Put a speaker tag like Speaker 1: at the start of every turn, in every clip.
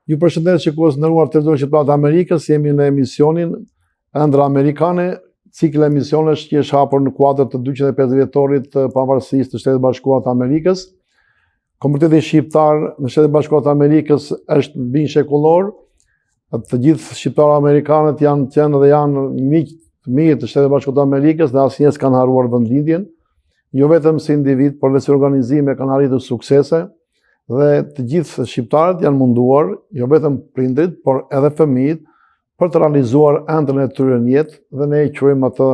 Speaker 1: Ju përshëndes shikues të nderuar të Televizionit Shqiptar të Amerikës, jemi në emisionin Ëndrra Amerikane, cikël emisionesh që është hapur në kuadër të 250 vjetorit të pavarësisë të Shteteve të Bashkuara të Amerikës. Komuniteti shqiptar në Shtetet e Bashkuara të Amerikës është mbi një shekullor. Të gjithë shqiptarët amerikanët janë qenë dhe janë miq të mirë të Shteteve të Bashkuara të Amerikës dhe asnjëherë s'kanë harruar vendlindjen. Jo vetëm si individ, por dhe si organizime kanë arritur suksese dhe të gjithë shqiptarët janë munduar, jo vetëm prindrit, por edhe fëmijët, për të realizuar ëndrrën e tyre në jetë dhe ne e quajmë atë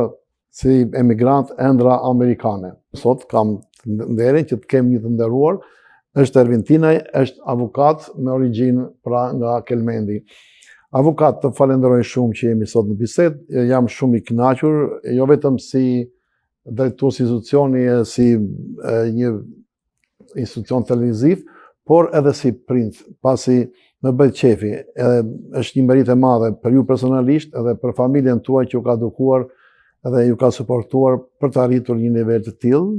Speaker 1: si emigrant ëndrra amerikane. Sot kam nderin që të kem një të nderuar, është Ervin Tinaj, është avokat me origjinë pra nga Kelmendi. Avokat, të falenderoj shumë që jemi sot në bisedë, jam shumë i kënaqur, jo vetëm si drejtues institucioni, si një institucion televiziv, por edhe si prind, pasi më bëhet qefi, edhe është një meritë e madhe për ju personalisht edhe për familjen tuaj që ju ka edukuar edhe ju ka suportuar për të arritur një nivel të tillë,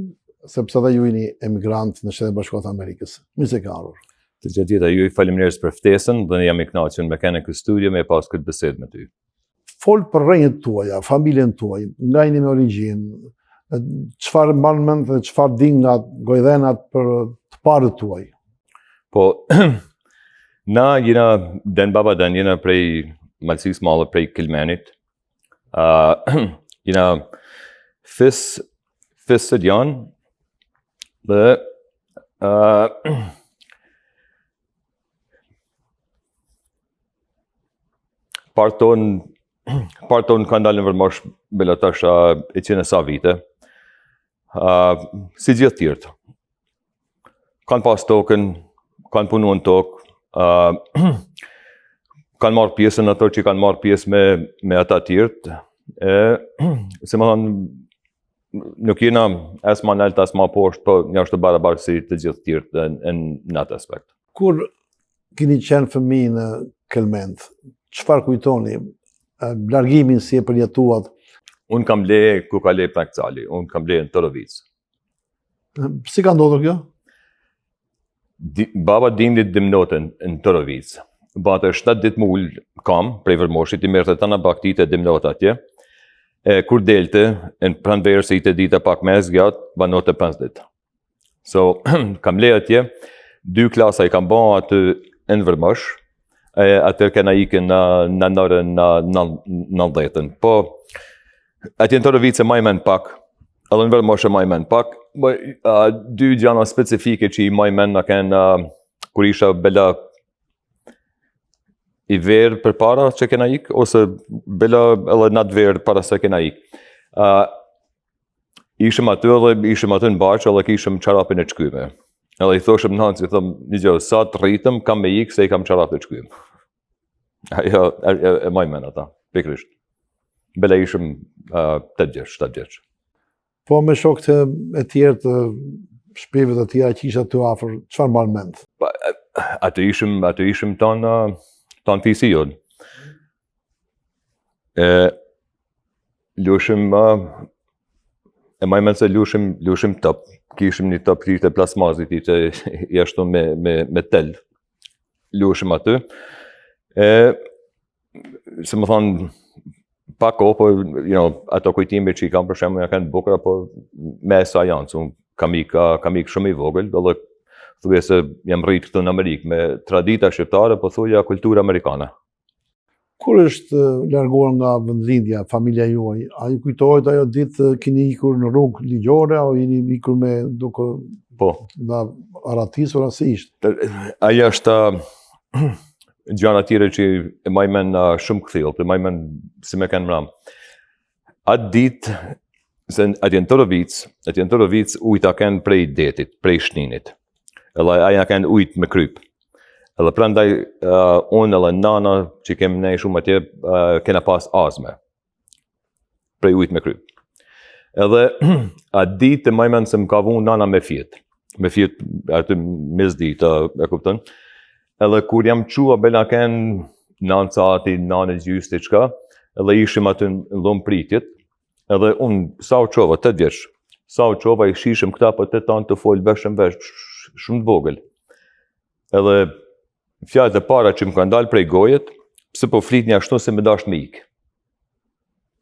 Speaker 1: sepse edhe ju jeni emigrant në Shtetet e Bashkuara të Amerikës. Mirë se ke ardhur.
Speaker 2: Të gjithë dita, ju faleminderit për ftesën dhe jam i kënaqur me qenë në këtë studio me pas këtë bisedë me ty.
Speaker 1: Fol për rrënjët tuaja, familjen tuaj, nga jeni me origjinë, çfarë mban mend dhe çfarë din nga gojëdhënat për të parët tuaj?
Speaker 2: Po, na jena den baba den, jena prej Malësisë Madhe, prej Kelmenit. Uh, jena fis, fis sëdjan, dhe uh, Partë tonë, partë tonë kanë dalë në Vërmosh, bela tash e qenë sa vite. Uh, si gjithë tjerët. Kanë pas tokën, kanë punu në tokë, uh, kanë marrë pjesën ato që kanë marrë pjesë me, me ata tjerët. E, si me thonë, nuk jena as ma nalt as ma poshtë, po njashtu barabartë si të gjithë tjerët në, në, në atë aspekt.
Speaker 1: Kur keni qenë fëmijë në Kelmend, çfarë kujtoni? Largimin si e përjetuat?
Speaker 2: Unë kam le ku ka le Prenk Cali, unë kam le në Torovicë.
Speaker 1: Si ka ndodhur kjo?
Speaker 2: Di, baba dimnit dimnote në Torovicë. Bante 7 ditë me ul kam prej Vërmoshit, i merrte tana bagëtitë e dimnote atje. E, kur delte, në pranverë se ishte dita pak më e zgjatë, banote 5 ditë. So, kam le atje, dy klasa i kam ba aty në Vërmosh, e atëherë kena ikën në në nërën në në nëntëdhjetën. Po, atje në Torovicë e maj men pak, edhe në Vërmosh e maj men pak, po, uh, dy gjana specifike që i maj men në kenë uh, kur isha bela i verë përpara që kena ik, ose bela edhe n'atë verë para se kena ik. Uh, Ishim aty edhe ishim aty në bahçe edhe kishim çarapin e çkyme. Edhe i thoshim nanës, i thom, një gjë, sa të rritem, kam me ikë se i kam çarapet e çkyme. Ajo, e, e, e maj men ata, pikërisht. Bela ishim uh, 8 vjeç, 7 vjeç.
Speaker 1: Po me shokët e tjerë të shpive të tjera që ishin aty afër, çfarë mban mend?
Speaker 2: Pa, aty ishim, aty ishim tanë, tanë fisi jonë. E, Lushim, e maj men se lushim, lushim top, kishim një top që ishte plasmazit, ishte i ashtu me, me, me tel, lushim aty. E, si me thonë, pa kohë, po, you know, ato kujtime që i kam për shembull janë kanë bukura, po me sa janë, se unë kam ik, kam ik shumë i vogël, edhe thuja se jam rritë këtu në Amerikë me tradita shqiptare, po thuja kultura amerikane.
Speaker 1: Kur është larguar nga vendlindja, familja juaj? A ju kujtohet ajo ditë keni ikur në rrugë ligjore, apo jeni ikur me duke
Speaker 2: po.
Speaker 1: nga arratisur, a si
Speaker 2: ishte? Ajo është gjana tjere që e maj men shumë kthjellët, e maj men si me kanë mram. Atë ditë, se atje në Torovicë, atje në Torovicë ujtë a kanë prej detit, prej shninit. Edhe ai a kanë ujtë me kryp. Edhe prandaj uh, unë edhe nana që kem nej shumë atje, uh, kena pas azme. Prej ujtë me kryp. Edhe atë ditë e maj men se më ka vunë nana me fjet. Me fjet aty mesditë, e kupton? Edhe kur jam çua bela ken nanë sati, nanë e gjysë diçka, edhe ishim aty në dhomë pritjet, edhe unë sa u çova, 8 vjeç, sa u çova i shihshim këta po të tanë tu folë vesh në vesh, shumë të vogël. Edhe. fjalët e para që më kanë dalë prej gojet, pse po flitni ashtu si me dashtë me ikë.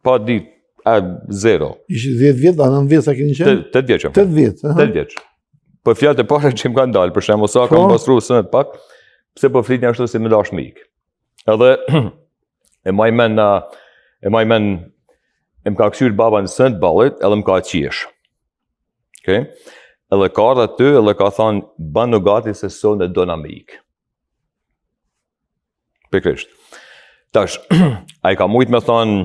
Speaker 2: Pa dit, a, zero.
Speaker 1: Ishi 10 vjet, a 9 vjet sa keni qenë?
Speaker 2: 8 vjeç.
Speaker 1: 8 vjet,
Speaker 2: aha. 8 vjeç. Po fjalët e para që më kanë dalë, për shembull, sa kam po. pastru sënet pak, pse po flitni ashtu si me dashtë me ikë. Edhe e maj men e maj men e më ka kqyr baba në sënë të ballit, edhe më ka qesh. Okay? Edhe ka ardhë aty, edhe ka thonë, banu gati se sone dona me ikë. Pikërisht. Tash, ai ka mujtë me thonë,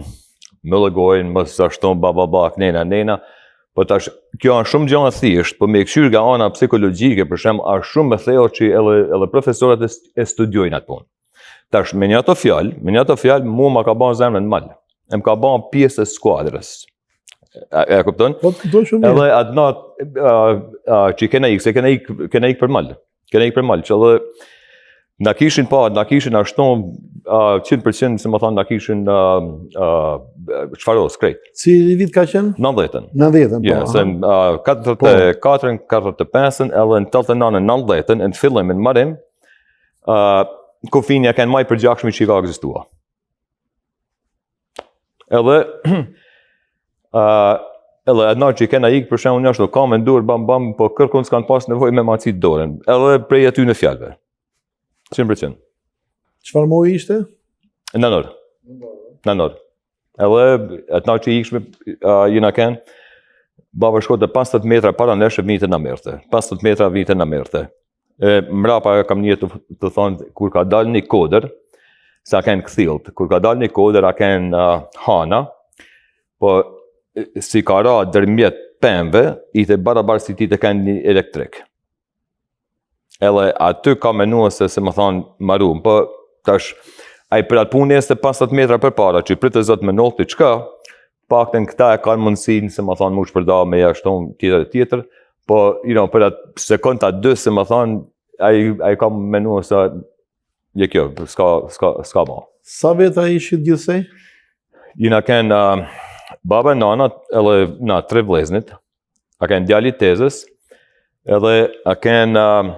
Speaker 2: mylle gojën, mos ashtu, ba, ba, ba, knena, nena, po tash, kjo është shumë gjë e thjeshtë, po me e kqyr nga ana psikologjike, për shembull, është shumë e thellë që edhe, edhe profesorët e, e studiojnë atë punë. Tash, me një ato fjalë, me një ato fjalë, mua ma ka ba zemrën mal. E më ka ba pjesë e skuadrës. A, e kupton?
Speaker 1: Po, do shumë
Speaker 2: mirë. Edhe atë natë që kena ikë, se kena ikë, kena ikë për mal. Kena ikë për mal, që edhe na kishin pa, na kishin ashtu, uh, 100% si me thonë, na kishin uh, uh, shfaros, krejt.
Speaker 1: Cili vit ka qenë?
Speaker 2: 90-ën.
Speaker 1: 90-ën, po.
Speaker 2: Ja, se në uh, 44-ën, 45-ën, edhe në 89-ën, 90-ën, në fillim, në marim, uh, kufini a kanë ma i përgjakshmi që i ka ekzistua. Edhe, uh, edhe atë natë që kena ikë, për shembull, njashtu, kam në dorë, bam, bam, po kërkun s'kanë pas nevojë me ma qitë dorën. Edhe prej aty në fjalëve. 100%.
Speaker 1: Çfarë muaji ishte?
Speaker 2: Nënor. Nënor. Edhe atë natë që ikshme, uh, jena ken, baba shkote 50 metra para nesh e vinte na merrte. 50 metra vinte na merrte. E mrapa kam një të, të thonë, kur ka dalë një kodër, se a ken kthillt, kur ka dalë një kodër, a ken uh, hana, po si ka ra dërmjet pemve, ite barabar si ti të ken një elektrik. Edhe aty ka menua se, si me thonë, marum, po tash, ai për atë punë este 50 metra përpara, që pritë zot me nodhë diçka, paktën këta e kanë mundësinë, si me thonë, mu shpërda me jashtë tjetër e tjetër, po, you know, për atë sekonda dy, si me thonë, ai, ai ka menua se je kjo, s'ka, s'ka, s'ka ma.
Speaker 1: Sa veta ishit gjithsej?
Speaker 2: Jena ken uh, baba, nana, edhe na tre vleznit, a ken djali tezës, edhe a ken uh,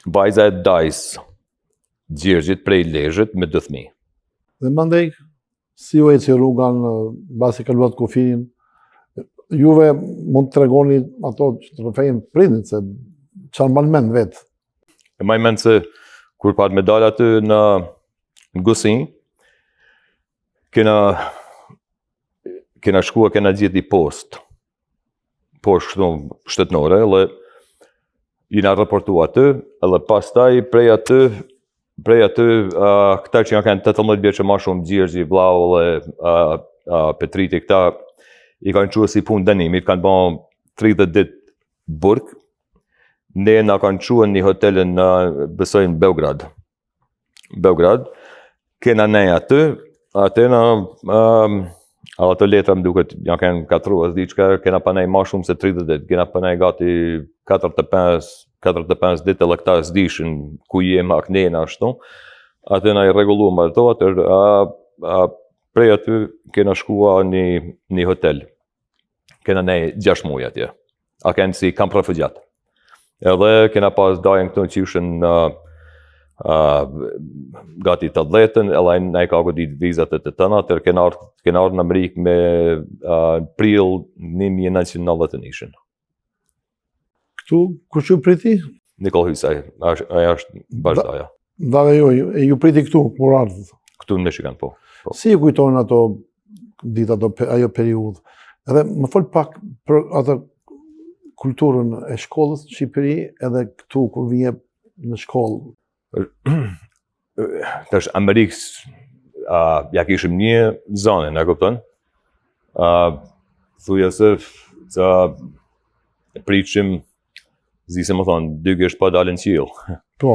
Speaker 2: vajza e dajs, Gjergjit prej Lezhit me dy fëmijë.
Speaker 1: Dhe mandej, si u eci rruga në mbasi kaluat kufirin, juve mund të tregoni ato që të rrëfejnë prindit, se çfarë mban mend vetë.
Speaker 2: E maj mend se kur pat me dalë aty në, në Gusin, kena, kena shkua, kena gjetë një postë, postë kështu shtetnore, edhe jena raportu aty, edhe pastaj prej aty, prej aty, uh, këta që janë kanë 18 vjeç e ma shumë, Gjergji, Vllau dhe uh, uh, Petriti, këta i kanë çu si punë dënimit, kanë ba 30 ditë burg, ne na kanë çu në një hotel në, besoj në Beograd. Beograd, kena nej aty, aty na, um, ato letra më duket, janë kanë katru, as di çka, kena pa nej ma shumë se 30 ditë, kena pa nej gati 45, 45 ditë edhe këta s'dishin ku jem, a knena, ashtu, aty na i rregulluam ato, aty, a, a, prej aty kena shkua një, një hotel, kena nej 6 muaj atje. A kenë si kamp refugjat. Edhe kena pas dajën këtu që ishin në uh, gati të dhjetën, edhe na i ka godit vizat e të tëna, tërë kena ardhë, kena ardhë në Amerikë me uh, prill 1991-shin.
Speaker 1: Këtu, kush ju priti?
Speaker 2: Nikoll Hysaj, ai është bashkëdaja.
Speaker 1: Daja juaj, e ju priti këtu, kur ardhët?
Speaker 2: Këtu në Michigan, po.
Speaker 1: po. Si i kujton ato ditë, ato, ajo periudhë? Edhe më fol pak për atë kulturën e shkollës në Shqipëri edhe këtu kur vije në shkollë.
Speaker 2: Tash Amerikës uh, ja kishim një zonën, e kupton? Uh, thuja se ca pritshim zi se më thonë, dy gisht pa dalë në qiell.
Speaker 1: Po.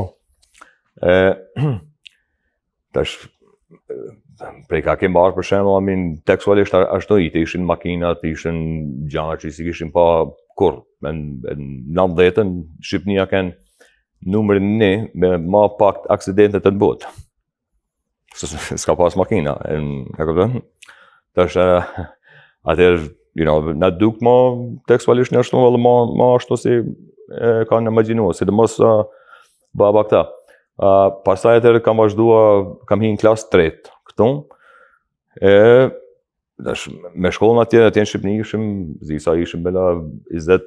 Speaker 2: E, tash, prej ka kem marrë për shembull, I mean, tekstualisht ashtu ite, ishin makinat, ishin gjana që s'i kishim pa kurrë. Në, në 90-ën, Shqipnia kanë numrin një me ma pak aksidentet në botë. S'ka pas makina, e, e kupton? Tash, atëherë, you know, na duk ma tekstualisht një ashtu, edhe ma, ma ashtu si e kanë imagjinu, sidomos uh, baba këta. Uh, pastaj atëherë kam vazhdua, kam hi në klasë tretë këtu, e Dash, me shkollën atje, atje në Shqipni ishim, s'di sa ishim bela 20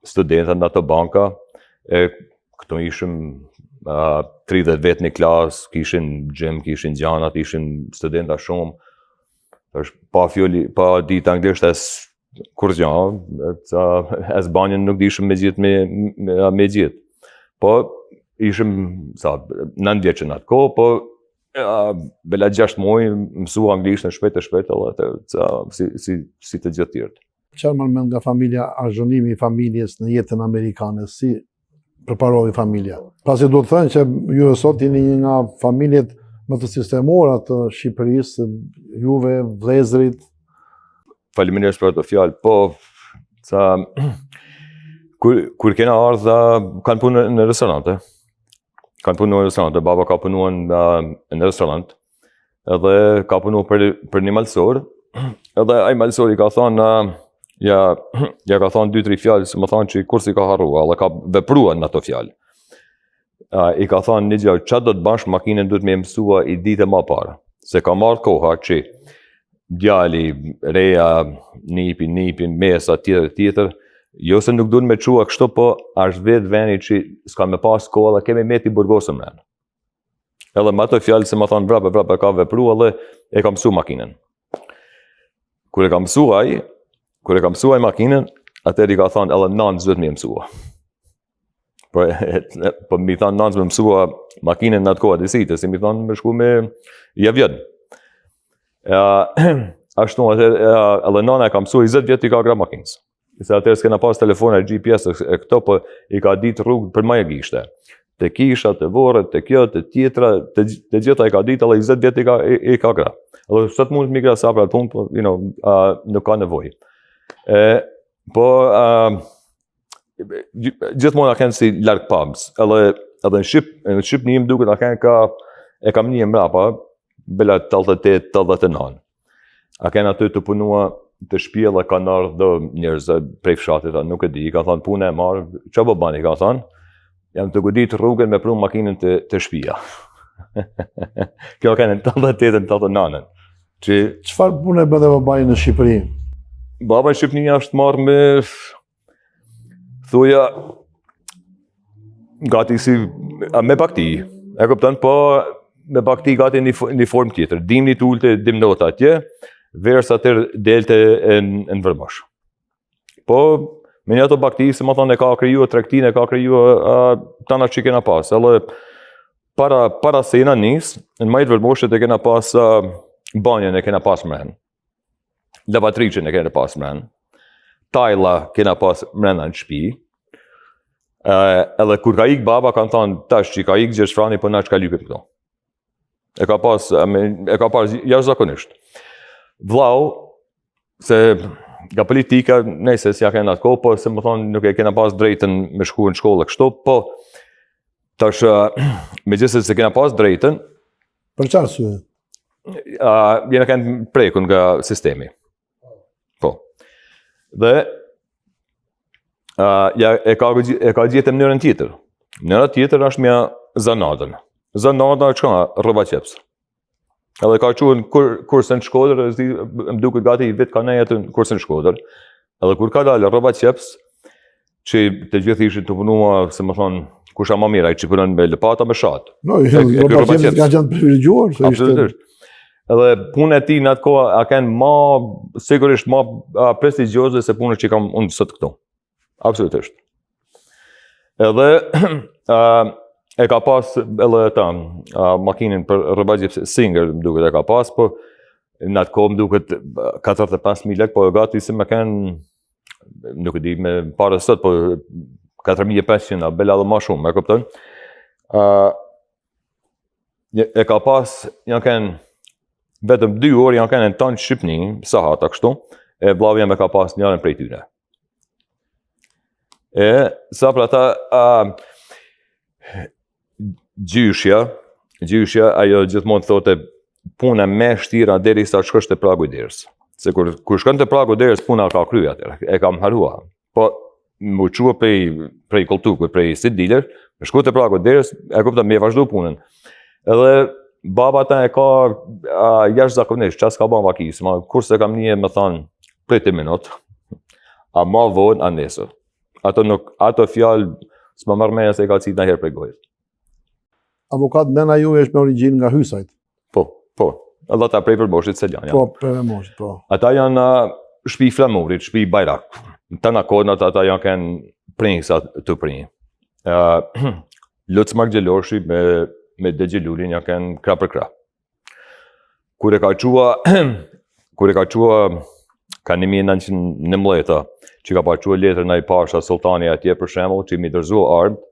Speaker 2: studenta në ato banka, e këtu ishim uh, 30 vetë në klasë, kishin gym, kishin gjanat, ishin studenta shumë, është pa fjoli, pa ditë anglisht as kurgja, ca, as banjën nuk dishim me gjetë me, me, me gjetë. Po, ishim, sa, 9 vjeç në atë kohë, po, Bela 6 muaj mësua anglisht shpejt e shpejt edhe atë ca, si si si të gjithë
Speaker 1: tjerët. Çfarë mban mend nga familja azhurnimi i familjes në jetën amerikane, si përparoi familja? Pasi duhet thënë që ju sot jeni një nga familjet më të sistemuara të Shqipërisë, juve, vëllezërit.
Speaker 2: Faleminderit për ato fjalë. Po, ca kur kur kena ardhë kanë punë në restorante. Kanë punu në restorant, baba ka punu në, në restorant, edhe ka punu për, për një malsor, edhe ai malsori ka thonë, ja, ja ka thonë dy, tri fjalë, si me thonë që kurrë s'i ka harrua, edhe ka veprua në ato fjalë. I ka thonë një gjë, ça do të bash makinën duhet me mësua i ditë ma parë, se ka marrë koha që djali, reja, nipi, nipi, mesa, tjetër, tjetër, jo se nuk duhet me çua kështu, po është vetë veni që s'ka me pas kohë dhe kemi meti burgosëm mrena. Edhe me ato fjalë, si me thonë, vrapë, vrapë, ka vepru edhe e ka mësu makinën. Kur e ka mësu ai, kur e ka mësu ai makinën, atëherë i ka thonë edhe nanës duhet me mësua. Po, po mi thonë nanës me mësua makinën në atë kohë, disi, të si mi thonë me shku me ja vjen. E, ashtu, atëherë, edhe nana e ka mësua, 20 vjet i ka grah makinës. Se atëherë s'kena pas telefona, GPS e këto, po i ka ditë rrugë për maje gishte. Te kisha, te vorret, te kjo, te tjetra, te, te gjitha i ka ditë, edhe 20 vjet i ka, i, i ka grah. Edhe sot mund të mi grah sa për atë punë, po, you know, uh, nuk ka nevojë. E, po, uh, gjithmonë a kenë si largpamës, edhe, edhe në Shqip, në Shqipni më duket a kenë ka, e kam një mrapa, bela 88, 89. A kenë aty tu punua te shpia dhe kanë ardhë do njerëz prej fshatit, a nuk e di, i kanë thonë punë e marë, ça po bani, kanë thonë, jam tu godit rrugën me pru makinën te, te shpia. Kjo kenë në 88, në 89.
Speaker 1: Që... Çfarë pune bënte babai në Shqipëri?
Speaker 2: Baba në Shqipëri është marrë me Thuja, gati si, me bakti, e kupton, po me bakti gati një, një formë tjetër. Dimnit ulte dimnota atje, verës atëherë delte në, në Vermosh. Po, me një ato bakti, si me thonë, e ka kriju tregtinë, e ka kriju tana që kena pas. Edhe para, para se jena nis, në majë të Vermoshit e kena pas uh, banjën e kena pas mrenë. Lavatriçen e kena pas mrena. Tajla kena pas mrena në shpi. Uh, edhe kur ka ik baba, kanë thonë, tash që ka ik Gjergj Frani, po na çka lypim këtu. E ka pas, e ka pas jashtëzakonisht. Vllau, se nga politika, nejse si ja kena atë kohë, po si me thonë, nuk e kena pas drejtën me shku në shkollë kështu, po tash, megjithëse s'e kena pas drejtën,
Speaker 1: Për çfarë arsye?
Speaker 2: Uh, jena kanë prekun nga sistemi. Po. Dhe uh, ja, e ka e ka gjetë mënyrën tjetër. Mënyra tjetër është me zënë natën. Zënë natën është çka rrobaqepës. Edhe ka çu në kur kurse në Shkodër, e di, më duket gati një vit ka nejt në kurse në Shkodër. Edhe kur ka dalë rrobaqepës, që të gjithë ishin tu punua, si me thonë, kush a ma mirë, ai që punon me lopata me
Speaker 1: shat. No, ishin rrobaqepës ka qenë privilegjuar, se
Speaker 2: ishte. Edhe puna e tij në atë kohë a kanë ma sigurisht ma prestigjioze se punën që kam unë sot këtu. Absolutisht. Edhe a, e ka pas edhe ta a, makinën për rrobaqepës Singer, më duket e ka pas, po në atë kohë më duket 45.000 lekë, po gati si me kanë nuk e di me pare sot, po 4500, a bela edhe ma shumë, e kupton? Uh, e ka pas, janë kënë, vetëm dy orë janë kënë në tanë Shqipni, sahata kështu, e vllau jem e ka pas njërën prej tyre. E, sa për ata, uh, gjyshja, gjyshja, ajo gjithmonë thote, puna më e shtirë derisa shkosh te pragu i derës. Se kur, kur shkon te pragu i derës, puna ka kry atëherë, e kam harua. Po, m'u çua prej, prej kolltukut, prej sediles, Me shku te pragu derës, e kupton, me vazhdu punën. Edhe baba ta e ka a, jashtëzakonisht, ça s'ka ba vaki, se ma kurrë s'e kam nie me thonë, prit një minut, a ma vonë, a nesër. Ato, nuk, ato fjalë, s'ma merr menja se i ka qitë najherë prej gojës.
Speaker 1: Avokat, nëna juaj është me origjinë nga Hysajt.
Speaker 2: Po, po. Edhe ata prej Përboshit se janë.
Speaker 1: Po, prej Përboshit, po.
Speaker 2: Ata janë shpi flamurit, shpi bajrak. Të në kodën ata, ata janë kënë princa të prinj. Uh, Luc Mark Gjeloshi me, me Dedë Gjo Lulin janë kënë krah për krah. Kur e ka qua, kur e ka qua, ka 1911, që ka pa qua letrën ai pasha sultani atje për shembull, që m'i dorëzu armët,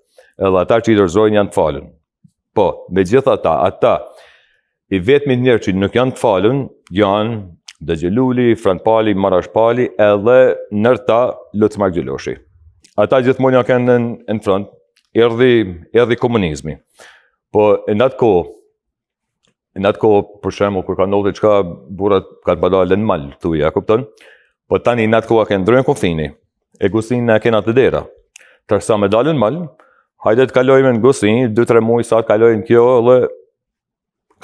Speaker 2: edhe ata që i dorëzojnë janë të falun. Po, megjithatë, ata, i vetmi njerëz që nuk janë të falun, janë Dedë Gjo Luli, Fran Pali, Marash Pali, edhe nër ta Luc Mark Gjeloshi. Ata gjithmonë janë kënë në, në front, erdhi, erdhi komunizmi. Po, në atë kohë, Në atë kohë, për shembull, kur ka ndodhur diçka, burrat kanë pa dalë në mal, thuj, a kupton? Po tani në atë kohë ka ndrru kufini. E Gusinë e kena te dera. Tash sa me dalë në mal, hajde të kalojmë në Gusinë, 2-3 muaj sa të kalojnë kjo dhe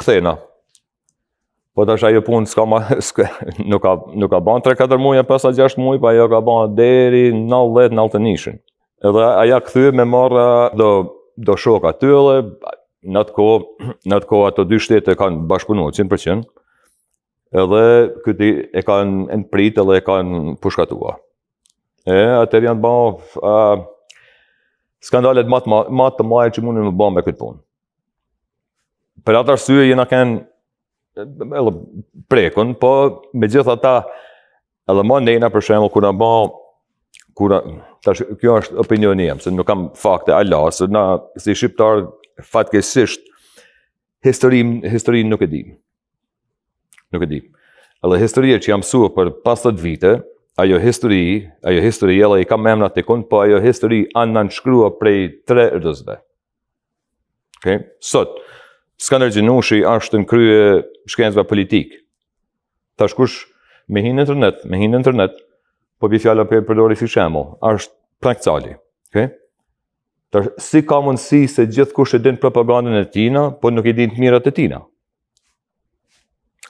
Speaker 2: kthehna. Po tash ajo punë s'ka ma, s'ka, nuk ka nuk ka ban 3-4 muaj, 5-6 muaj, po ajo ka ban deri 90-91. Edhe aja kthy me marrë do do shok aty edhe në atë kohë, në atë kohë ato dy shtete kanë bashkëpunuar 100%. Edhe këti e kanë në pritë edhe e kanë pushkatua. E atëherë janë ba uh, skandalet ma të ma të mëdha që mundin me ba me këtë punë. Për atë arsye jena kanë edhe prekun, po megjithatë Edhe ma nejna për shembull kur na ba kur tash kjo është opinioni jem, se nuk kam fakte ala, se na si shqiptar fatkeqësisht historinë historinë nuk e dim. Nuk e dim. Edhe historia që jam mësuar për 50 vite, ajo histori, ajo histori edhe i kam emrat e kun, po ajo histori a nënshkrua prej tre rusëve. Okay? Sot, Skënder Gjinushi është në krye shkencave politikë. Tash kush me hi në internet, me hi në internet, po bi fjala po e përdori si shembull, është Prenk Cali. Okay? Tash, si ka mundësi se gjithkush e din propagandën e tina, po nuk i din të mirat e tina?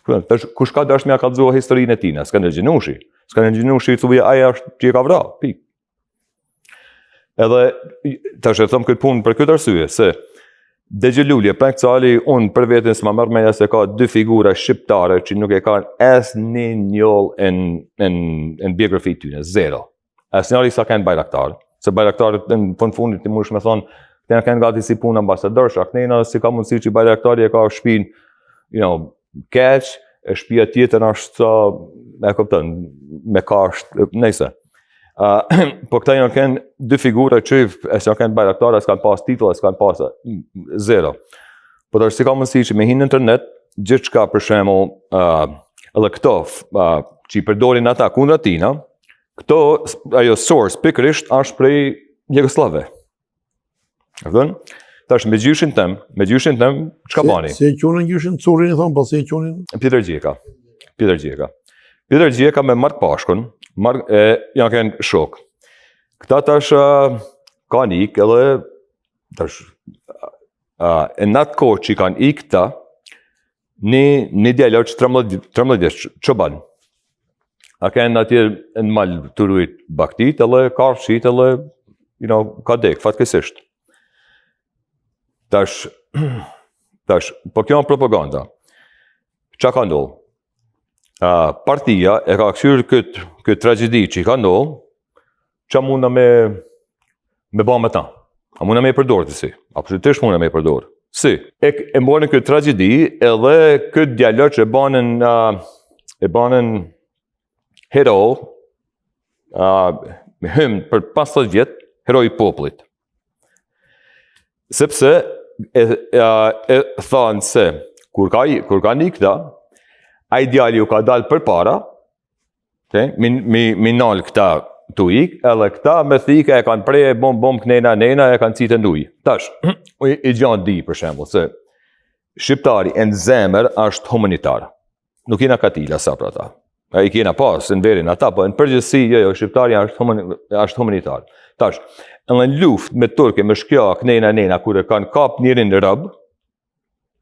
Speaker 2: Tash, kush ka dashtë me ja kallzu historinë e tina? Skënder Gjinushi. Skënder Gjinushi, thuj, ai është që e ka vra, pikë. Edhe, tash e thom këtë punë për këtë arsye, se Dedë Gjo Luli e Prenk Cali, unë për veten s'ma merr menja se ka dy figura shqiptare që nuk e kanë asnjë njollë në, në, në biografi tyne, zero. Asnjëri s'a kanë bajraktar, se bajraktarët në fund fundit ti mundesh me thonë, këta janë kanë gati si punë ambasadorsh, a kënejna si ka mundësi që bajraktari e ka shpinë, you know, keq, e shpia tjetër është sa, e kupton, me kashtë, nejse. Uh, po këta janë kënë dy figura që e s'janë kënë bajraktare, s'kanë pas titull, s'kanë pas zero. Po tash si ka mundësi që me hi në internet, gjithçka për shembull, uh, edhe këto uh, që i përdorin ata kundra tina, këto ajo source pikërisht është prej Jugosllavëve. E kupton? Tash me gjyshin tem, me gjyshin tem, çka bani?
Speaker 1: Si e qunin gjyshin, Currin i thonë, po si e qunin?
Speaker 2: Pjetër Gjeka. Pjetër Gjeka. Pjetër Gjeka me Mark Pashkun, Mark, e, janë kënë shok. Këta tash kanë ik edhe tash e në atë kohë që kanë ik këta, një, një djalosh 13, 13 vjeç, që ban? A kënë atje në mal tu rujt baktit edhe kafshit edhe, you know, ka dek, fatkeqësisht. Tash, tash, po kjo në propaganda. Qa ka ndodhë? Uh, partia e ka kqyrë këtë, këtë tragjedi që i ka ndodhë, Qa munda me, me ba me ta? A munda me e përdorë të si? Absolutisht munda me e përdorë. Si? E, e morën këtë tragjedi edhe këtë djalosh e banën, e banën hero, uh, me hymn për 50 vjet, hero i popullit. Sepse e, e, e thanë se kur ka, kur ka një këta, ai djali u ka dalë përpara, Okay? Mi, mi, mi nalë këta tu ik, edhe këta me thika e kanë pre, bom, bom, knena, nena, e kanë qitë në ujë. Tash, i, i gjanë di, për shembull, se shqiptari në zemër është humanitar. Nuk jena katila sa për ata. A i kena pas, në verin ata, po në përgjithësi, jo, jo, shqiptari është, human, është humanitar. Tash, Edhe në luftë me turke, me shkja, knena, nena, kur e kanë kap njerin rob,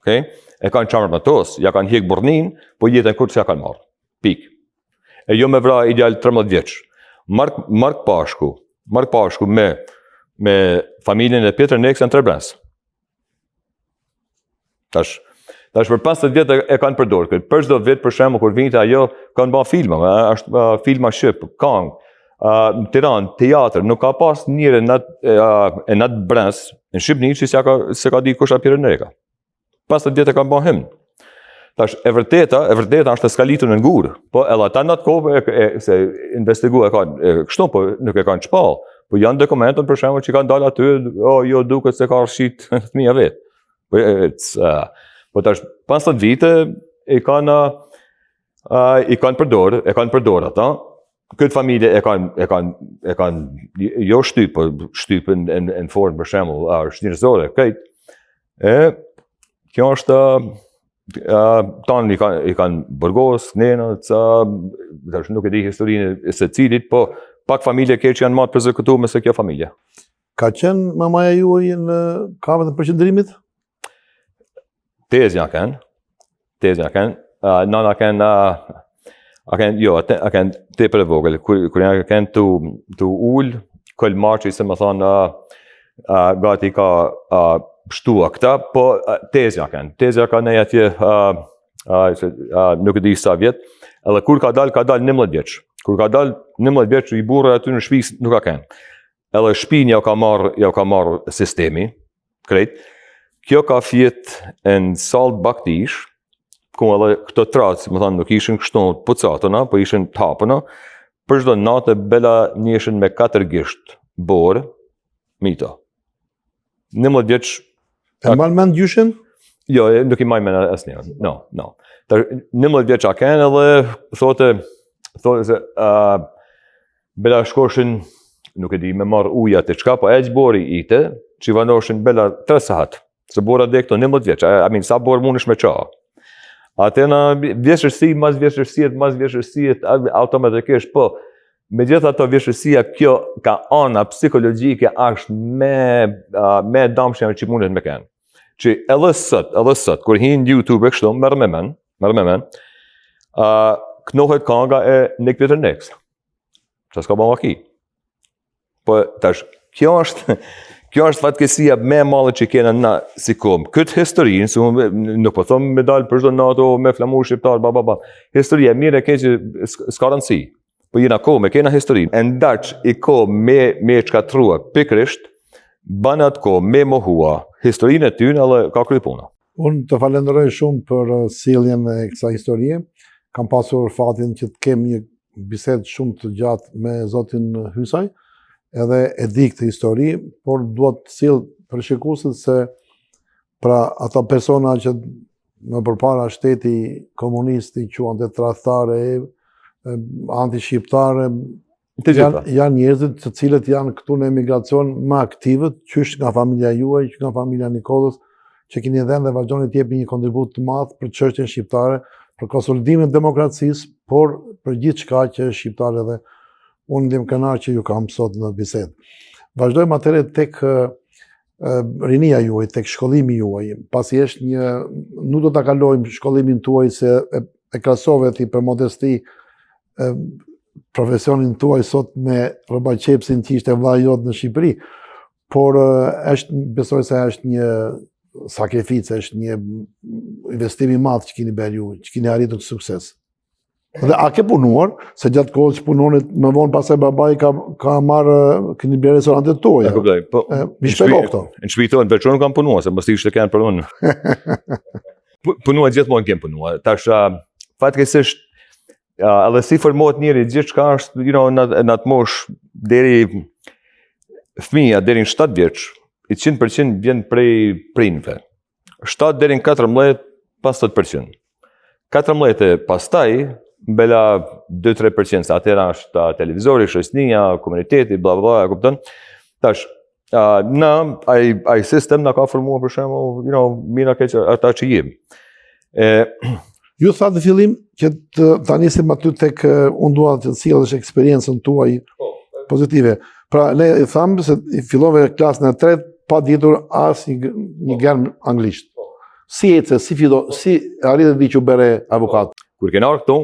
Speaker 2: okay? e kanë çarmatos, ja kanë hjek burrnin, po jetën kurrë s'ja kanë marrë. Pik. E jo me vra i djalë 13 vjeç. Mark, Mark Pashku, Mark Pashku me, me familjen e Pjetër Nekës janë tre brez. Tash, tash për 50 vjet e, e kanë përdorë këtë. Për çdo vit, për shembull, kur vinte ajo, kanë ba filma, a, është a, filma shqip, kangë, në Tiranë, teatr, nuk ka pas njeri në atë e në atë brez, në Shqipni që s'e ka s'e ka di kush është Pjetër Neka. 50 vjet e kanë ba himn. Tash e vërteta, e vërteta është e skalitur në gur, po edhe ata në atë kohë e, e, se investigu e kanë e, kështu, po nuk e kanë shpall. Po janë dokumentet për shembull që kanë dalë aty, oh, jo duket se ka rrshit fëmija vet. Po e, uh, po tash 50 vite e kanë uh, i kanë përdor, e kanë përdor ata. Këtë familje e kanë e kanë e kanë jo shtyp, po shtyp në në, në formë për shembull, uh, çnjerëzore, krejt. E kjo është uh, tanë i kanë i kanë burgos, nena, ca, tash nuk e di historinë e secilit, po pak familje ke që janë ma të persekutume se kjo
Speaker 1: familje. Ka qenë mamaja juaj në kampet e përqendrimit?
Speaker 2: Tezja kanë, tezja kanë, uh, nana kanë, uh, a kanë, jo, a kanë tepër e vogël, kur, kur janë kanë tu, tu ul, Kol Marçi, se me thonë, uh, uh, gati ka uh, shtua këta, po uh, tezja kanë, tezja ka nej atje, uh, uh, se, uh, nuk e di sa vjet, edhe kur ka dal, ka dal 11 vjeç. Kur ka dal 11 vjeç, i burrë aty në shtëpi nuk ka qenë. Edhe shpinë jau ka marrë, jau ka marrë sistemi, krejt. Kjo ka fjet në sallë baktish, ku edhe këto tratë, si me thonë, nuk ishin kështu të pucatuna, po ishin të hapuna, për çdo natë bela njëshin me katër gisht borë, mito. 11 vjeç...
Speaker 1: E mban mend gjyshin?
Speaker 2: Jo, nuk i maj mend asnjë. No, no. 11 vjeç a kenë edhe thote, thote se uh, Bela shkoshin, nuk e di, me marrë ujë atë çka, po aq borë ite, që i vanoshin bela 3 sahat. Se bora dhe këto 11 vjeç, I mean, sa borë mundesh me ça. Atëherë vështirësi, mas vështirësiet, mas vështirësiet, automatikisht, po, me gjithë ato vështirësia, kjo ka ana psikologjike është me, me damshme që mundet me kenë. Që edhe sot, edhe sot, kur hin në YouTube e kështu, merr me men, merr me men, uh, knohet kanga e Nik Pjetër Nekës. Që s'ka ba vaki. Po, tash, kjo është, kjo është fatkeqësia më e madhe që kena na si komb. Këtë historinë, se unë nuk po thom me dalë për çdo natë me flamur shqiptar, ba, ba, ba. Historia mirë e keqe s'ka rëndësi. Po jena komb, e kena historinë. E n'daç i kohë me, me shkatrua, pikërisht, ban atë kohë me mohua historinë e tyne edhe ka kry puna.
Speaker 1: Unë të falenderoj shumë për uh, sjelljen e kësaj historie. Kam pasur fatin që të kem një bisedë shumë të gjatë me zotin Hysaj, edhe e di këtë histori, por dua të sjell për shikuesit se pra ata persona që më përpara shteti komunist i quante tradhtarë, anti-shqiptarë, Të gjitha. Janë, janë njerëzit të cilët janë këtu në emigracion më aktivët, qysh nga familja juaj, qysh nga familja Nikollës, që keni dhënë dhe vazhdoni të jepni një kontribut të madh për çështjen shqiptare, për konsolidimin e demokracisë, por për gjithçka që është shqiptare dhe unë ndihem krenar që ju kam sot në bisedë. Vazhdojmë atëherë tek rinia juaj, tek shkollimi juaj, pasi është një, nuk do ta kalojmë shkollimin tuaj se e, e krahasove ti për modesti e, profesionin tuaj sot me rrobaqepësin që ishte vllai jot në Shqipëri, por është, besoj se është një sakrificë, është një investim i madh që keni bërë ju, që keni arritur këtë sukses. Dhe a ke punuar, se gjatë kohës që punonit, më vonë pastaj babai ka, ka marrë, keni blerë restorantet
Speaker 2: tuaja. E kuptoj,
Speaker 1: po. Mi shpjego këto.
Speaker 2: Në shtëpi tonë veç unë kam punuar, se mos ishte kanë për unë. Punua gjithmonë kem punuar. Tash fatkeqësisht edhe si formohet njeri, gjithçka është, you know, në, në atë moshë deri fëmija deri në 7 vjeç, i 100% vjen prej prindve. 7 deri në 14, 50%. 14 e pastaj, bela 2-3%, se atëherë është televizori, shoqënia, komuniteti, bla bla, e kupton? Tash, uh, na, ai, ai sistem na ka formuar për shembull, you know, mirë a keq ata që jemi.
Speaker 1: E, Ju thatë në fillim që të ta nisim aty tek unë dua të sjellësh eksperiencën tuaj po, pozitive. Pra, ne i thamë se i fillove klasën e tretë pa ditur as një, një germë anglisht. Si ece, si fillo, si arrite ti që u bëre avokat?
Speaker 2: Kur kena ardhur këtu,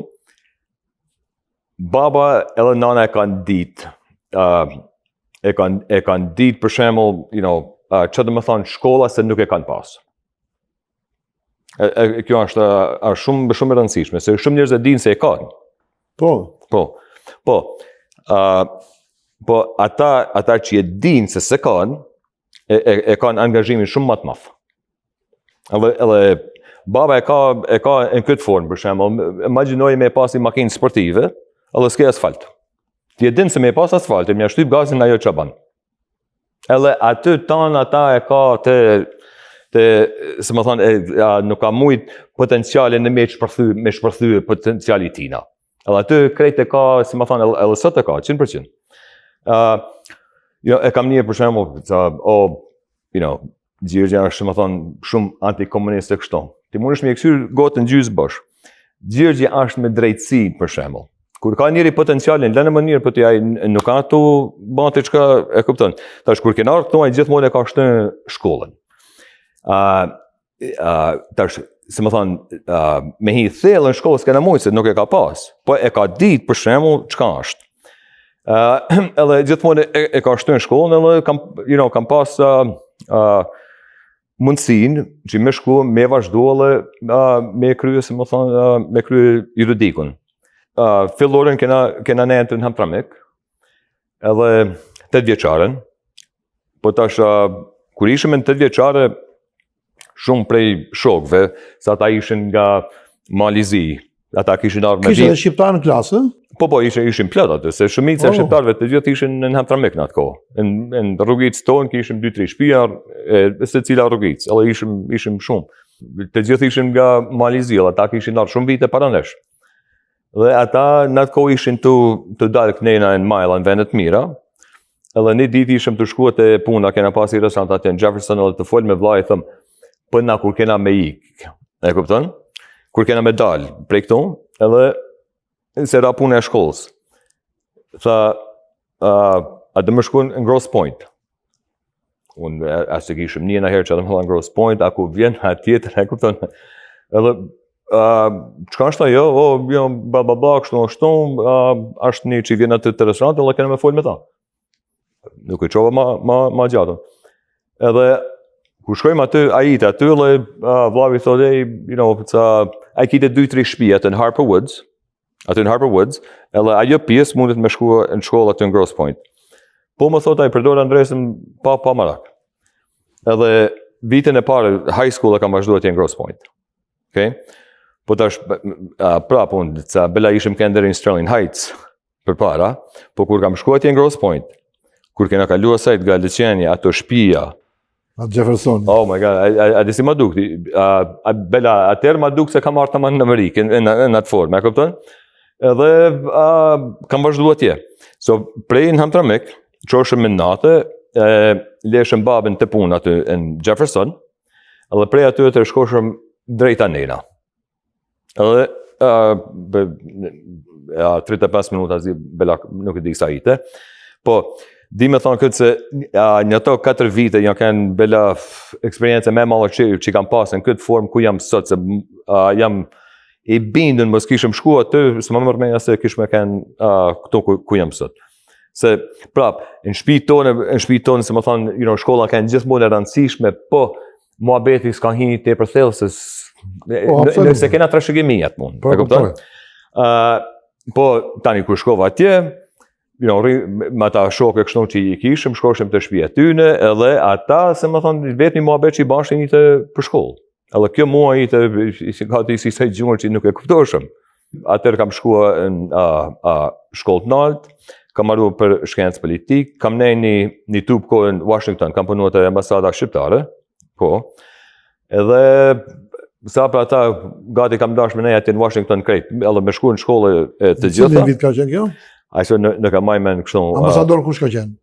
Speaker 2: baba edhe nana e kanë ditë, uh, e kanë e kanë ditë për shembull, you know, uh, që do të thonë shkolla se nuk e kanë pas. E, e, kjo është, është shumë shumë e rëndësishme, se shumë njerëz e dinë se e kanë.
Speaker 1: Po.
Speaker 2: Po. Po. Uh, po ata ata që e dinë se s'e kanë, e, e, e kanë angazhimin shumë më të madh. Edhe edhe baba e ka e ka në këtë formë për shembull, imagjinoj me pas një makinë sportive, edhe s'ke asfalt. Ti e din se me pas asfalt, me shtyp gazin ajo ç'a bën. Edhe aty tanë ata e ka të të, si më thonë, e, a, nuk ka mujt potencialin në me shpërthy, me shpërthy potenciali tina. Edhe aty krejt e ka, si më thonë, edhe, edhe sot e ka, 100%. Uh, jo, e kam një për shembull, ca, o, you know, Gjergja është, si më thonë, shumë antikomunist e kështu. Ti mundesh me e kqyr gotën gjysë bosh. Gjergja është me drejtësi, për shembull. Kur ka njeri potencialin, lënë më mirë, po ti ai nuk ka tu bën atë çka e kupton. Tash kur kena ardhur këtu ai gjithmonë e ka shtë shkollën. Ë uh, tash, si më thonë, uh, me hi thellë në shkollë s'kena mujt se nuk e ka pas, po e ka ditë për shembull çka është. Uh, edhe gjithmonë e, e ka shtë në shkollën edhe kam, you know, kam pas uh, uh, mundësinë që me shku, me vazhdu edhe uh, me krye, si më thonë, uh, me krye juridikun. Uh, filloren kena, kena nejtë në Hamtramik, edhe 8 vjeçaren, po tash, uh, kur ishim në 8 vjeçare, shumë prej shokëve, se ata ishin nga Mali i Zi, ata kishin ardhur me
Speaker 1: Kishte edhe shqiptar në klasë?
Speaker 2: Po po, ishin ishin plot aty, se shumica e oh. shqiptarëve të gjithë ishin në Hamtramik në atë kohë. Në në rrugicë tonë kishim 2-3 shtëpia, e secila rrugicë, edhe ishim ishim shumë. Të gjithë ishin nga Mali i Zi, ata kishin ardhur shumë vite para nesh. Dhe ata në atë kohë ishin tu të dalë kënejna në majla në vende të mira. Edhe një ditë ishim tu shku te puna, kena pasi restorant atje në Jefferson edhe tu fol me vllai, i thëm, po na kur kena me ik, e kupton? Kur kena me dal prej këtu, edhe se ra puna e shkollës. Tha, uh, a do me shku në Grosse Pointe? Unë as e kishim një në herë që do me thonë Grosse Pointe, a ku vjen a tjetër, e kupton? Edhe uh, çka është ajo? O, jo, bla bla bla, kështu ashtu, uh, është një që vjen aty te restoranti, edhe kena me fol me ta. Nuk e çova ma ma ma gjatë. Edhe kur shkojmë aty, ai ite aty dhe uh, vllavi thotë, hey, you know, ca ai kishte 2-3 shtëpi aty në Harper Woods, aty në Harper Woods, edhe ajo pjesë mundet me shku në shkollë aty në Grosse Pointe. Po më thotë ai përdor adresën pa pa marak. Edhe vitin e parë high school e kam vazhduar atje në Grosse Pointe. Okay? Po tash prapë unë ca bela ishim kanë deri në Sterling Heights përpara, po kur kam shkuar atje në Grosse Pointe, kur kena kaluar sajt nga liqeni ato shtëpia,
Speaker 1: A Jefferson.
Speaker 2: Oh my god, a, a, a di si ma duk, a, a, bela, atëherë ma duk se kam ardhur tamam në Amerikë, në, në, në atë formë, e kupton? Edhe a, kam vazhdu atje. So, prej në Hamtramik, çoheshim me natë, e, leshëm babën te puna aty në Jefferson, edhe prej aty të shkoshëm drejt anena. Edhe uh, be, uh, 35 minuta zi bela nuk e di sa ite. Po di me thonë këtë se uh, në ato 4 vite janë kanë bela eksperiencë më e madhe që, që kam pasë në këtë formë ku jam sot se uh, jam i bindun mos kishim shku aty, se më merr mendja se kish me kanë uh, këtu ku, ku jam sot. Se prap, në shtëpi tonë, në shtëpi tonë, si më thonë, you know, shkolla kanë gjithmonë e rëndësishme, po muhabeti s'ka hi tepër thellë se po, nëse kena trashëgimi atë mund. Po, e kupton? Ë, uh, po tani kur shkova atje, you know, rri, me ata shokë kështu që i kishim, shkoshim te shtëpia e tyne, edhe ata, se më thonë, vetmi muhabet që i bashën ishte për shkollë. Edhe kjo mua ishte si gati si sa gjuhën që nuk e kuptoshëm. Atëherë kam shkua në a, a, shkollë të naltë, kam marru për shkencë politik, kam nej një, një tub kohë në Washington, kam punu te ambasada shqiptare, po, edhe sa për ata gati kam dash me nej atje në Washington krejt, edhe me shku në shkollë e të gjitha.
Speaker 1: Cilin vit ka qenë kjo?
Speaker 2: Ai se në, në ka maj men kështu.
Speaker 1: Ambasador kush ka qenë?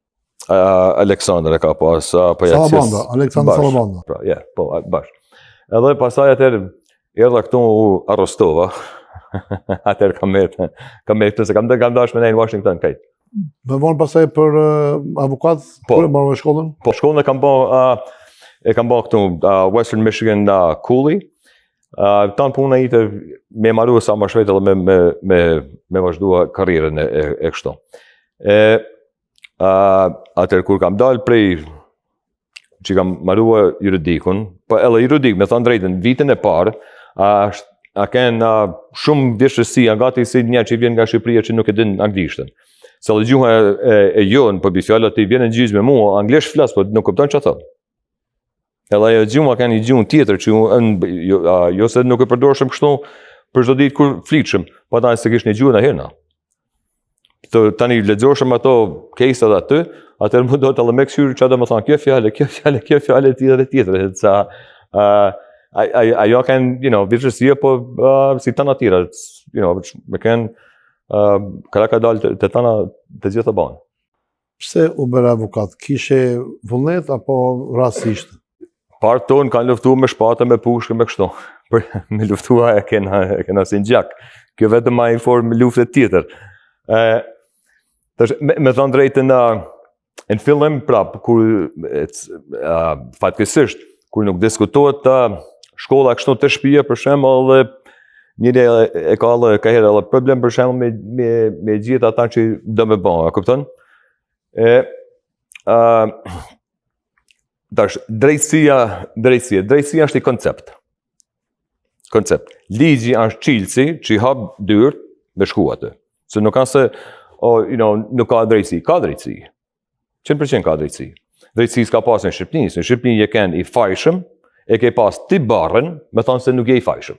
Speaker 2: Uh, Aleksandër e ka pas, uh,
Speaker 1: po ja Salabanda, Aleksandër Salabanda.
Speaker 2: Pra, ja, po, bash. Edhe pastaj atëherë erdha këtu u arrestova. atëherë kam met, kam met se kam kam dash me nej në Washington krejt.
Speaker 1: Më vonë pastaj për uh, avokat, po, kur e mbarove shkollën?
Speaker 2: Po, shkollën e kam bë uh, e kam bë këtu uh, Western Michigan uh, Cooley. Uh, tanë puna ite me maru sa më shpejt edhe me me me me vazhdua karrierën e e, e kështu. E uh, atëherë kur kam dalë prej që kam marua juridikun, po edhe juridik, me thonë drejtën, vitin e parë, a, është, a ken a, shumë vështirësi, a gati si një që vjen nga Shqipëria që nuk e din anglishtën. Se edhe gjuha e, e, e jonë, po bi fjala ti vjen në gjyq me mua, anglisht flas, po nuk kupton çfarë thotë. Edhe ajo gjuha ka një gjuhë tjetër që unë jo, a, jo se nuk e përdorshëm kështu për çdo ditë kur flitshëm, po ata se kish një gjuhë në herë. Të tani lexoshëm ato case-at aty, atëherë më do të edhe me kqyr çfarë do të thonë kjo fjalë, kjo fjalë, kjo fjalë e tjetër e tjetër, e ca uh, ajo kanë, you know, vështirësia po uh, si tana tjera, you know, me kanë uh, ka ka dalë të, të tana të gjitha banë.
Speaker 1: Pse u bëre avokat? Kishe vullnet apo rastësisht?
Speaker 2: Parët tonë kanë luftu me shpata, me pushkë, me kështu. Për, me luftua e kena, e kena si në gjak. Kjo vetëm ma i formë lufte tjetër. E, tash, me, me thonë drejtën, në, në fillim, prap, kur, uh, fatkeqësisht, kur nuk diskutohet uh, shkolla kështu te shpia, për shembull, edhe njeri e, e ka edhe ka herë edhe problem për shembull me me me gjetë ata që do me bë, a kupton? E ë uh, tash drejtësia, drejtësia, drejtësia është një koncept. Koncept. Ligji është çilësi që i hap dyert me shku aty. Se nuk ka se oh, you know, nuk ka drejtësi, ka drejtësi. Qind për qind ka drejtësi. Drejtësi s'ka pas në Shqipni, se në Shqipni je ken i fajshëm, e ke pas ti barrën, me thonë se nuk je i fajshëm.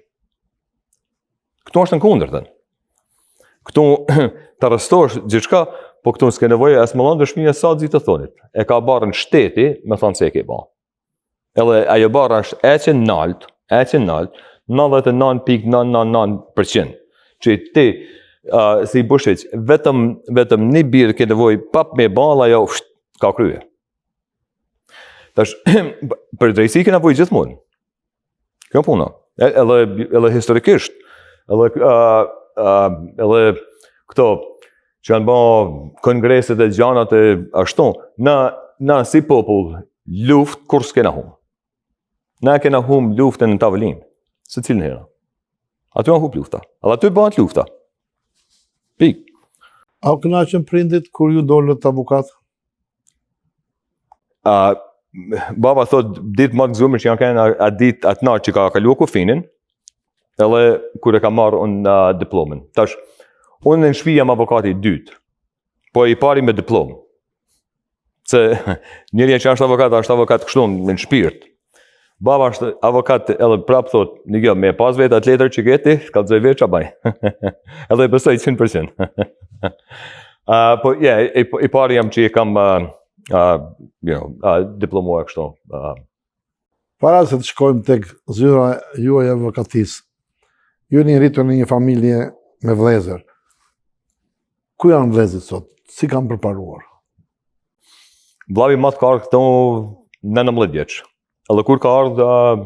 Speaker 2: Këtu është në kundërtën. Këtu të arrestosh gjithçka, po këtu s'ke nevojë as me dhonë dëshmi e sa të thonit. E ka barrën shteti, me thonë se e ke ba. Edhe ajo barra është e që nalt, e që nalt, 99.999%. Që ti, uh, si bushiq, vetëm, vetëm një birë ke nevojë pap me balla, ajo sht, ka krye. Tash, për drejtësi ke nevojë gjithmonë. Kjo puna. E, edhe, edhe historikisht, edhe, uh, uh, edhe këto që janë ba kongreset e gjanat e ashtu, na, na si popull, luft kur s'kena hum. Na kena hum luftën në tavolinë, secilën herë. Aty janë hup lufta. Edhe aty bëhet lufta.
Speaker 1: Pik. A u kënaqën prindit kur ju dolët avokat?
Speaker 2: Uh, baba thot ditë më gëzuar që janë kanë atë ditë atë natë që ka kaluar kufinin, edhe kur e ka marrë unë uh, diplomën. Tash unë në shtëpi jam avokati i dytë. Po i pari me diplomë. Se njëri që është avokat, është avokat kështu në shpirt. Baba është avokat edhe prap thot, një me pas vetë atë letër që ke ti, kallzoj vetë ç'a baj. edhe e besoj 100%. uh, po, yeah, i, i pari jam që i kam uh, uh, you know, uh, diplomuar kështu. Uh,
Speaker 1: Para se të shkojmë tek zyra juaj e avokatisë, ju jeni rritur në një familje me vëllezër. Ku janë vëllezërit sot? Si kanë përparuar?
Speaker 2: Vllavi i madh ka ardhur këtu 19 vjeç. Edhe kur ka ardhur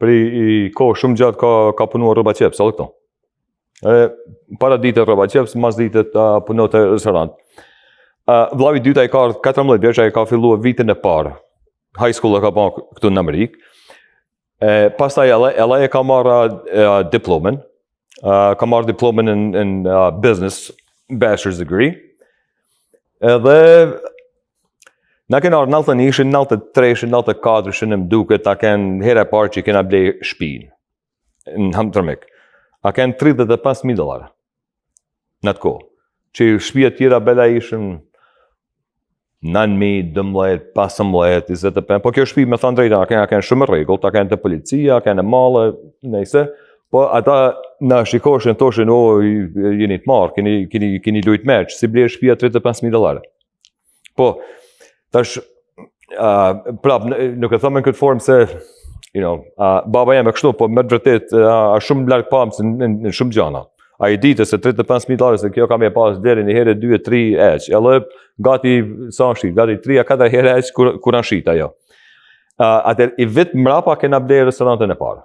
Speaker 2: për i kohë shumë gjatë ka ka punuar rrobaqepës, edhe këtu. E para dite rrobaqepës, mas dite punon te restorant. Uh, vllavi i dytë ai ka ardhur 14 vjeç, ai ka filluar vitin e parë. High school e ka bërë këtu në Amerikë. E, pastaj edhe, edhe e ka marrë uh, diplomën. Uh, ka marrë diplomën në, në uh, business bachelor's degree. Edhe na kena ardhë 91-shin, 93-shin, 94-shin, më duket, a ken hera e parë që kena blej shpinë në Hamtramck. A ken 35.000 dolarë në atë kohë. Që shpia tjera bela ishin 9.000, 12, 15, 25, po kjo shpi me thënë drejtën, a ken, a ken shumë rregull, a ken te policia, a ken e madhe, nejse, po ata na shikoshin, thoshin, o, jeni të marrë, keni, keni, keni lujt meç, si blej shpia 35.000 dolarë. Po, tash, uh, prap, nuk e them në këtë formë se, you know, uh, baba jem e kështu, po me të vërtet, uh, shumë largpamës në, në, në shumë gjana. Ai dite se 35.000 dolarë se kjo ka me pas deri një herë, 2, 3, eq. Edhe gati, sa është shit, gati 3 a 4 herë eq kur, kur janë shit ajo. Uh, atër, i vit mrapa kena blerë restorantin e parë.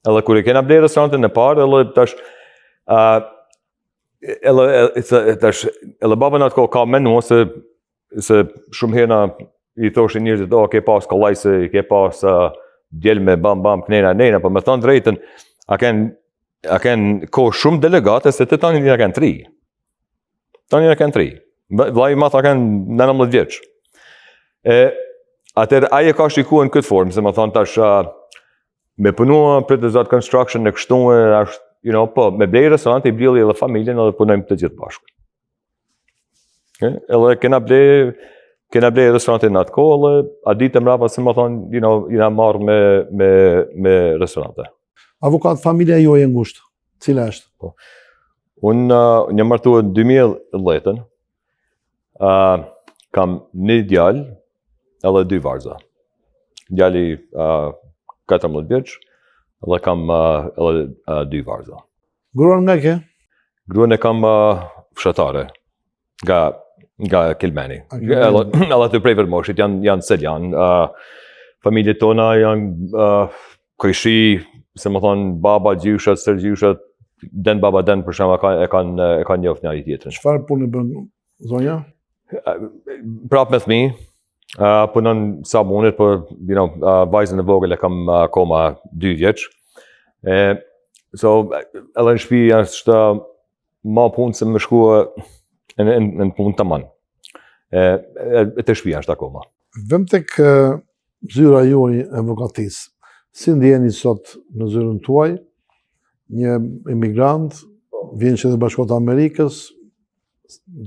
Speaker 2: Edhe kur e kena blerë restorantin e parë, edhe tash, uh, Edhe, tash, edhe baba në atë kohë ka menu se, se shumë herë na i thoshin njerëzit, oh, ke pas kollaj se ke pas uh, djel me bam bam knena nena, po me thonë drejtën, a ken a ken kohë shumë delikate se të tani na kanë tri. Tani na kanë tri. Vllai i madh a kanë 19 vjeç. E atëherë ai e ka shikuar në këtë formë, se me thonë tash me punua për të zot construction në kështu e është, you know, po, me blej restorant i blidhi edhe familjen edhe punojmë të gjithë bashkë. Okay? Edhe kena ble, kena ble restorantin në atë kohë, edhe a ditë mrapa, se me thonë, you know, jena marrë me, me, me restorante.
Speaker 1: Avokat, familja juaj e ngushtë, cila është?
Speaker 2: Po. Unë uh, jam martu në 2010-ën, uh, kam një djalë edhe dy vajza. Djali uh, 14 vjeç edhe kam uh, edhe uh, dy vajza.
Speaker 1: Gruan nga ke?
Speaker 2: Gruan e kam uh, fshatare, nga nga Kelmeni. Edhe edhe aty prej Vermoshit janë janë seljan. Uh, familjet tona janë uh, kojshi, se me thonë baba gjyshat, stërgjyshat, den baba den për shembull e kanë e kanë njoft njëri tjetrin.
Speaker 1: Çfarë punë bën zonja?
Speaker 2: Prap me fëmijë, uh, punon sa mundet, po you know, uh, vajzën e vogël e kam akoma 2 vjeç. E so edhe në shtëpi është ma punë se me shku në, në, në punë taman. E, e, e te shtëpia është akoma.
Speaker 1: Vem tek zyra juaj e avokatisë. Si ndjeheni sot në zyrën tuaj? Një emigrant vjen Shtetet e Bashkuara të Amerikës,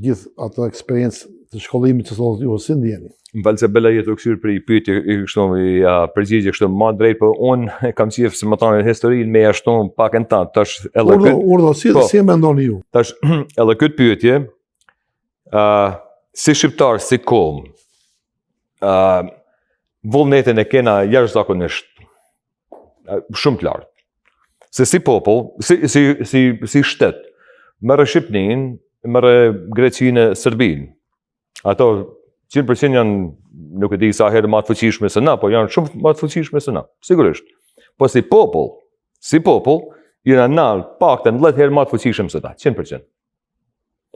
Speaker 1: gjithë atë eksperiencë të shkollimit që sot ju si ndjeheni?
Speaker 2: Më fal se bela jetë u kthyer për i pyetje i kështu i uh, përgjigje kështu më drejt, po unë kam qejf se me thonë historinë me ashtu pak në ta, tash
Speaker 1: edhe urdhro, urdhro, si po, si e mendoni ju?
Speaker 2: Tash edhe këtë pyetje ë uh, si shqiptar, si kom, ë uh, vullnetin e kena jashtëzakonisht shumë të lartë. Se si popull, si, si, si, si shtet, merre Shqipninë, merre Greqinë, Serbinë. Ato 100% janë, nuk e di sa herë ma të fuqishme se na, po janë shumë ma të fuqishme se na, sigurisht. Po si popull, si popull, jena na paktën 10 herë ma të fuqishëm se ta, 100%.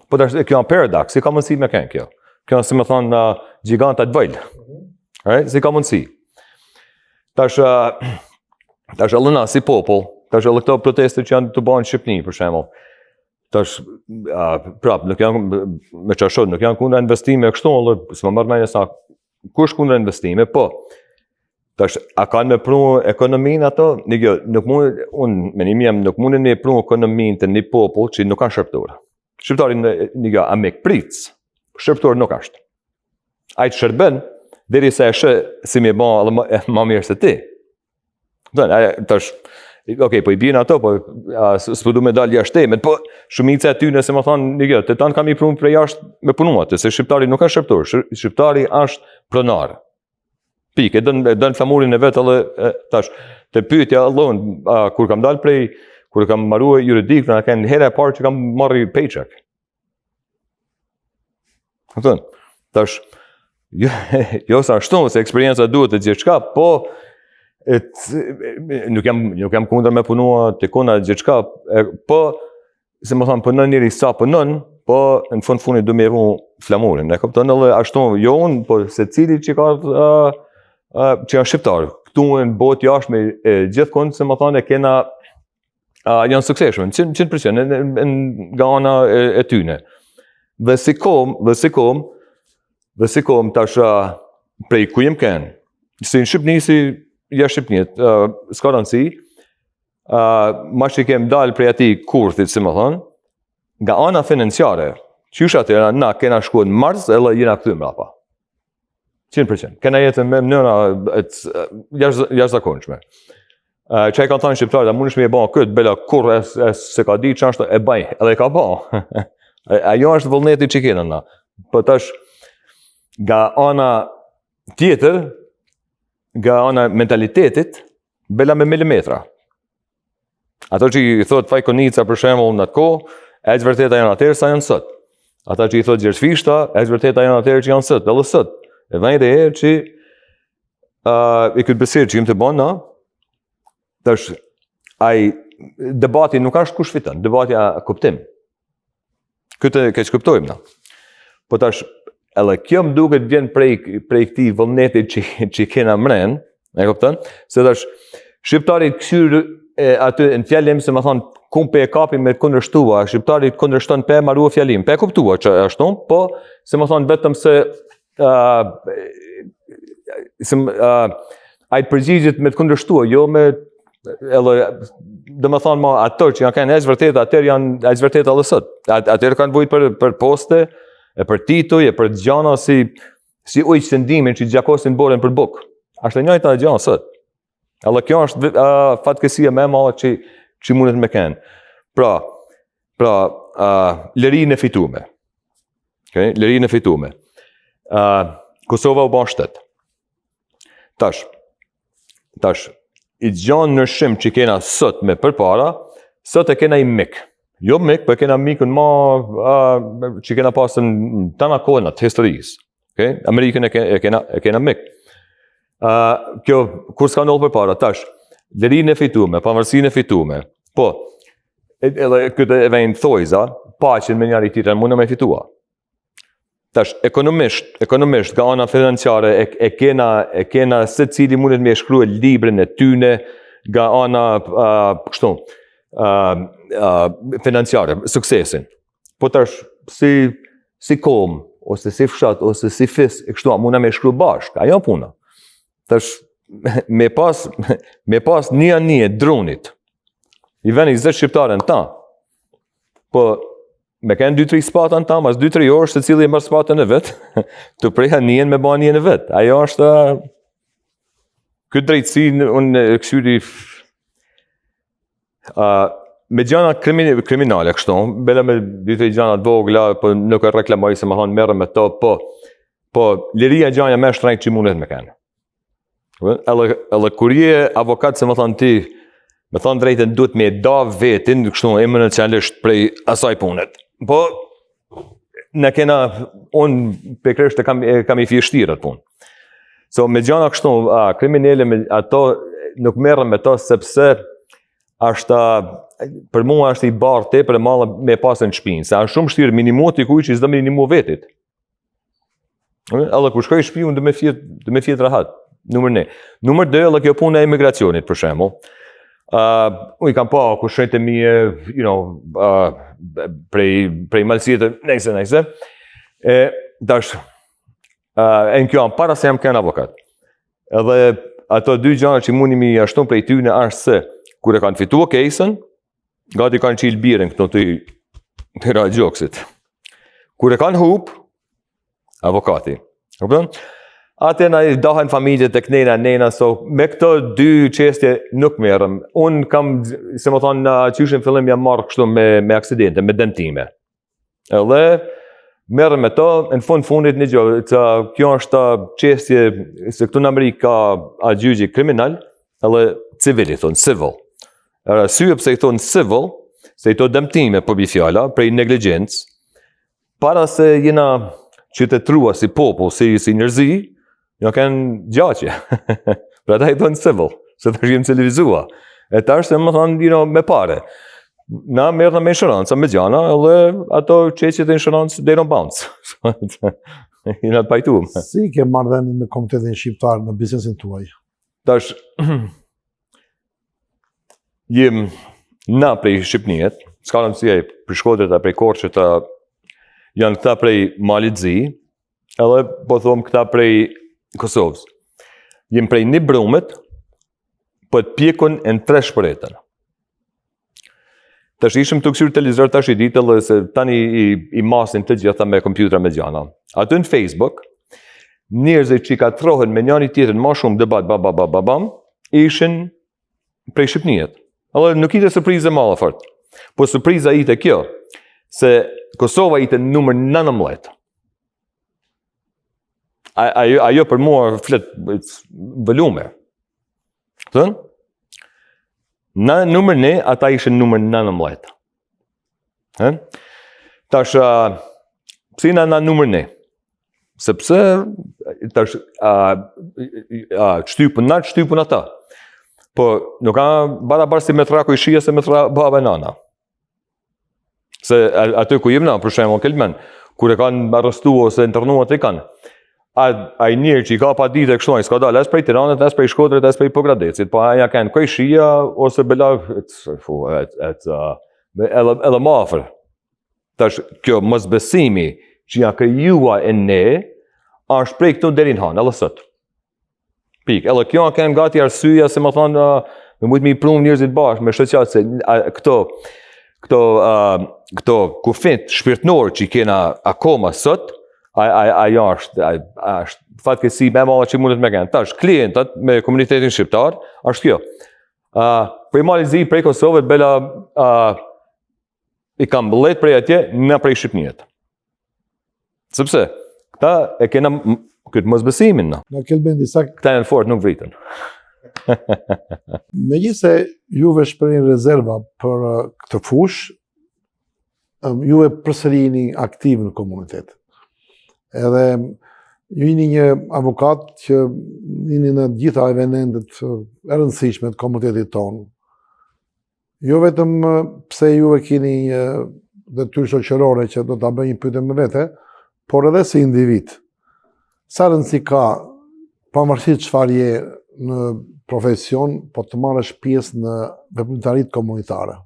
Speaker 2: Po tash kjo është paradoks, si ka mundësi me kenë kjo? Kjo është si me thonë uh, gjigantat vogël. Mhm. Right? Si ka mundësi? Tash uh, tash edhe na si popull, tash edhe këto proteste që janë tu ba në Shqipni për shembull. Tash uh, prap nuk janë me çashot, nuk janë kundra investime kështu, edhe s'më merr mendja sa kush kundra investime, po Tash, a kanë me pru ekonominë ato? Një gjë, nuk mund, unë, menimi jem, nuk mundin me pru ekonominë te një popull që nuk kanë shërbëtor. Shqiptari një, një gjë, a mikpritës, shërbëtor nuk është. Ai të shërben, derisa e sheh si me ba edhe ma, ma mirë se ti. Dhe, ai, tash, ok, po i bien ato, po s'po du me dalë jashtë temet, po shumica e tyne, se me thonë, një gjë, të tanë kam i pru prej jashtë me punu atë, se shqiptari nuk është shërbëtor, shqiptari është pronar. Pikë, e don e don flamurin e vet edhe e, tash te pyetja Allahun, a, kur kam dal prej kur kam mbaruar juridik, na kanë hera e parë që kam marrë paycheck. Kupton? Tash jo, jo sa ashtu, se eksperienca duhet të gjithçka, po et, nuk jam nuk jam kundër me punua te kona gjithçka, e, po se me thonë, punon njeri sa punon, po në fund fundit du me ru flamurin, e kupton edhe ashtu, jo unë, po secili që ka, uh, uh, që janë shqiptar, këtu në botë jashtme, e, gjithkund, se me thonë, e kena, uh, janë suksesshëm, 100%, në, në, nga ana e, e tyne. Dhe si kom, dhe si kom, dhe si kom, tash, uh, prej ku jem kenë, si në Shqipni, si jashtë Shqipnit, uh, s'ka rëndësi, uh, ma që kem dalë prej atij kurthit, si me thonë, nga ana financiare, qysh atëherë, na kena shku në Mars edhe jena kthy mrapa. 100%. Kena jetën me mënyra jashtëzakonshme. Uh, që e kanë thonë shqiptarët, a mundesh me e ba këtë, bela kurrë es, es, se ka di që është, e baj, edhe e ka ba. Ajo është vullneti që kena na. Po tash, nga ana tjetër, nga ana mentalitetit, Bela me milimetra. Ato që i thot Faik Konica për shembull në atë kohë, e të vërteta janë atëherë sa janë sot. Ata që i thot Gjergj Fishta, e të vërteta janë atëherë që janë sot, edhe sot. E vjen dhe herë që uh, i këtë bisedë që jemi tu bo na, tash ai debati nuk është kush fiton, debati a kuptim. Këtë e keqkuptojmë na. Po tash, edhe kjo më duket vjen prej, prej këtij vullnetit që, që kena mren, e kupton? Se tash, shqiptari këqyr e, aty në fjalim se me thonë, kum pe e kapi me kundërshtua, shqiptari kundërshton pe maru fjalim, pe kuptua që ashtu, po, se me thonë vetëm se uh, se uh, ai të përgjigjet me të kundërshtua, jo me edhe do me thonë ma ato që janë kanë aq vërtet, atëherë janë aq vërtet edhe sot. At, atëherë kanë vujt për për poste, e për tituj, e për gjana si si ujq të ndimin që gjakosin borën për bukë. Është e njëjta gjë sot. Edhe kjo është uh, fatkeqësia më e madhe që që mundet me kenë. Pra, pra uh, lirinë e fitume. Okay? Lirinë e fitume. Uh, Kosova u bë shtet. Tash, tash, i gjanë ndryshim që kena sot me përpara, sot e kena i mik. Jo mik, po e kena mikun ma uh, që kena pasën në tana kohën të historisë. Okay? Amerikën e, e kena, e kena mik. Uh, kjo, kur s'ka ndodhë përpara, tash, lirinë e fitume, pavarësinë e fitume, po, edhe këtë e vejnë thojza, paqen me njëri tjetrin, mundë me fitua. Tash, ekonomisht, ekonomisht, nga ana financiare, e, e kena, e kena secili mundet me shkrue librin e tyne, nga ana, uh, kështu, uh, uh, financiare, suksesin. Po tash, si, si kom, ose si fshat, ose si fis, e kështu, a muna me shkru bashkë, ajo puna. Tash, me pas, me pas një anije drunit, i veni 20 shqiptarë në ta, po, me kenë 2-3 spata në ta, mas 2-3 orë, secili e merr spatën e vet, të prej anijen me ba anijen e vet. Ajo është, këtë drejtësi, unë e këqyri, uh, me gjana kriminale kështu, bele me 2-3 gjana të vogla, po nuk e reklamoj se me thonë merrem me to, po, po liria gjanja më e shtrenjtë që mundet me kenë. Edhe, edhe kur je avokat, se me thonë ti, me thonë drejtën, duhet me da vetin, kështu emocionalisht prej asaj punet. Po, ne kena, unë pikërisht e kam, e kam i vështirë atë punë. So, me gjana kështu, a, kriminele, me ato, nuk merrem me to, sepse është, për mua është i barrë tepër e madhe me pasë në shpinë, se është shumë vështirë me i nimu dikujt që s'do me i nimu vetit. Edhe kur shkoj në shtëpi unë do me fjet, do me fjet rahat. Numër 1. Numër 2, edhe kjo puna e imigracionit për shembull. Ë, uh, unë i kam pa kushërinjtë e mi, you know, uh, prej prej Malësie nejse nejse. E tash uh, e në kjo para se jam kanë avokat. Edhe ato dy gjëra që mundi mi ashtu prej tyne është se kur e kanë fituar case-ën, Gati kanë qilë birën këto të, të ra gjoksit. Kur e kanë hup, avokati. Kupton? Atë na i dahen familjet e knena nena, so me këto dy çështje nuk merrem. Unë kam, se me thonë, qysh në fillim jam marrë kështu me, me aksidente, me dëmtime. Edhe merrem me to, në fund fundit një gjë, që kjo është çështje se këtu në Amerikë ka a gjyqi kriminal, edhe civil i thonë, civil. Arsye pse i thonë civil, se i to dëmtime po bi fjala prej neglizhencë, para se jena qytetrua si popull, si si njerëzi, jo kanë gjaqe. Pra ata i thonë civil, se tash jemi civilizua. E tash se me thonë, you know, me pare. Na merrna me insurance, me gjana, edhe ato çeqet e insurance, they don't bounce. Jena të pajtu.
Speaker 1: Si ke marrëdhënie me komunitetin shqiptar në biznesin tuaj?
Speaker 2: Tash, jem na prej Shqipniet, s'ka rëndësi ai prej Shkodrës a prej Korçës a janë këta prej Malit Zi, edhe po thom këta prej Kosovës. Jem prej një brumit, po të pjekun në tre shporetën. Tash ishim tu kqyrë televizor, tash i ditë edhe se tani i, i masin të gjitha me kompjutra me gjana. Aty në Facebook, njerëzit që i katrohen me njëri tjetrin ma shumë debat, ba, ba, ba, ba, bam, ishin prej Shqipniet. Edhe nuk ishte surprizë e madhe fort. Po surpriza ishte kjo, se Kosova ishte numër 19. Ajo, ajo për mua flet volume. Thënë? Na numër një, ata ishin numër 19. He? Tash, pse na na numër një? Sepse, tash, a, a, shtypën na, shtypën ata. Po, nuk ka barabar si me t'ra kojshia se me t'ra baba e nana. Se aty ku jem na, për shembull, Kelmend, kur e kanë arrestu ose internu atë e kanë. A, ai njeri që i ka paditë e kështu, ai s'ka dalë as prej Tiranës, as prej Shkodrës, as prej Pogradecit, po ai ja kanë kojshia ose bela, fu, et, et, uh, edhe, edhe më afër. Tash, kjo mosbesimi që ja krijua e ne, është prej këtu deri në hanë, edhe sot. Pikë. Edhe kjo a kanë gati arsyeja se më thonë me mujt me i pru njerëzit bashkë, me shoqat se a, këto këto uh, këto kufit shpirtnor që i kena akoma sot, a, a, ajo është a, a, është fatkeqësi më e madhe që mundet me kanë. Tash klientat me komunitetin shqiptar është kjo. Uh, prej Malit Zi, prej Kosovës, bela uh, i kam lehtë prej atje, na prej Shqipniet. Sepse, këta e kena këtë mosbesimin,
Speaker 1: na. Në Kelmendi, sa...
Speaker 2: Këta janë fort, nuk vriten.
Speaker 1: Megjithëse juve shprehni rezerva për uh, këtë fushë, um, juve përsëri jeni aktiv në komunitet. Edhe ju jeni një avokat që jeni në të gjitha evenimentet uh, e rëndësishme të komunitetit tonë. Jo vetëm pse juve keni një detyrë shoqërore që do ta bëj një pyetje me vete, por edhe si individ. Sa rëndësi ka, pavarësisht çfarë je në profesion, po të marrësh pjesë në veprimtaritë komunitare?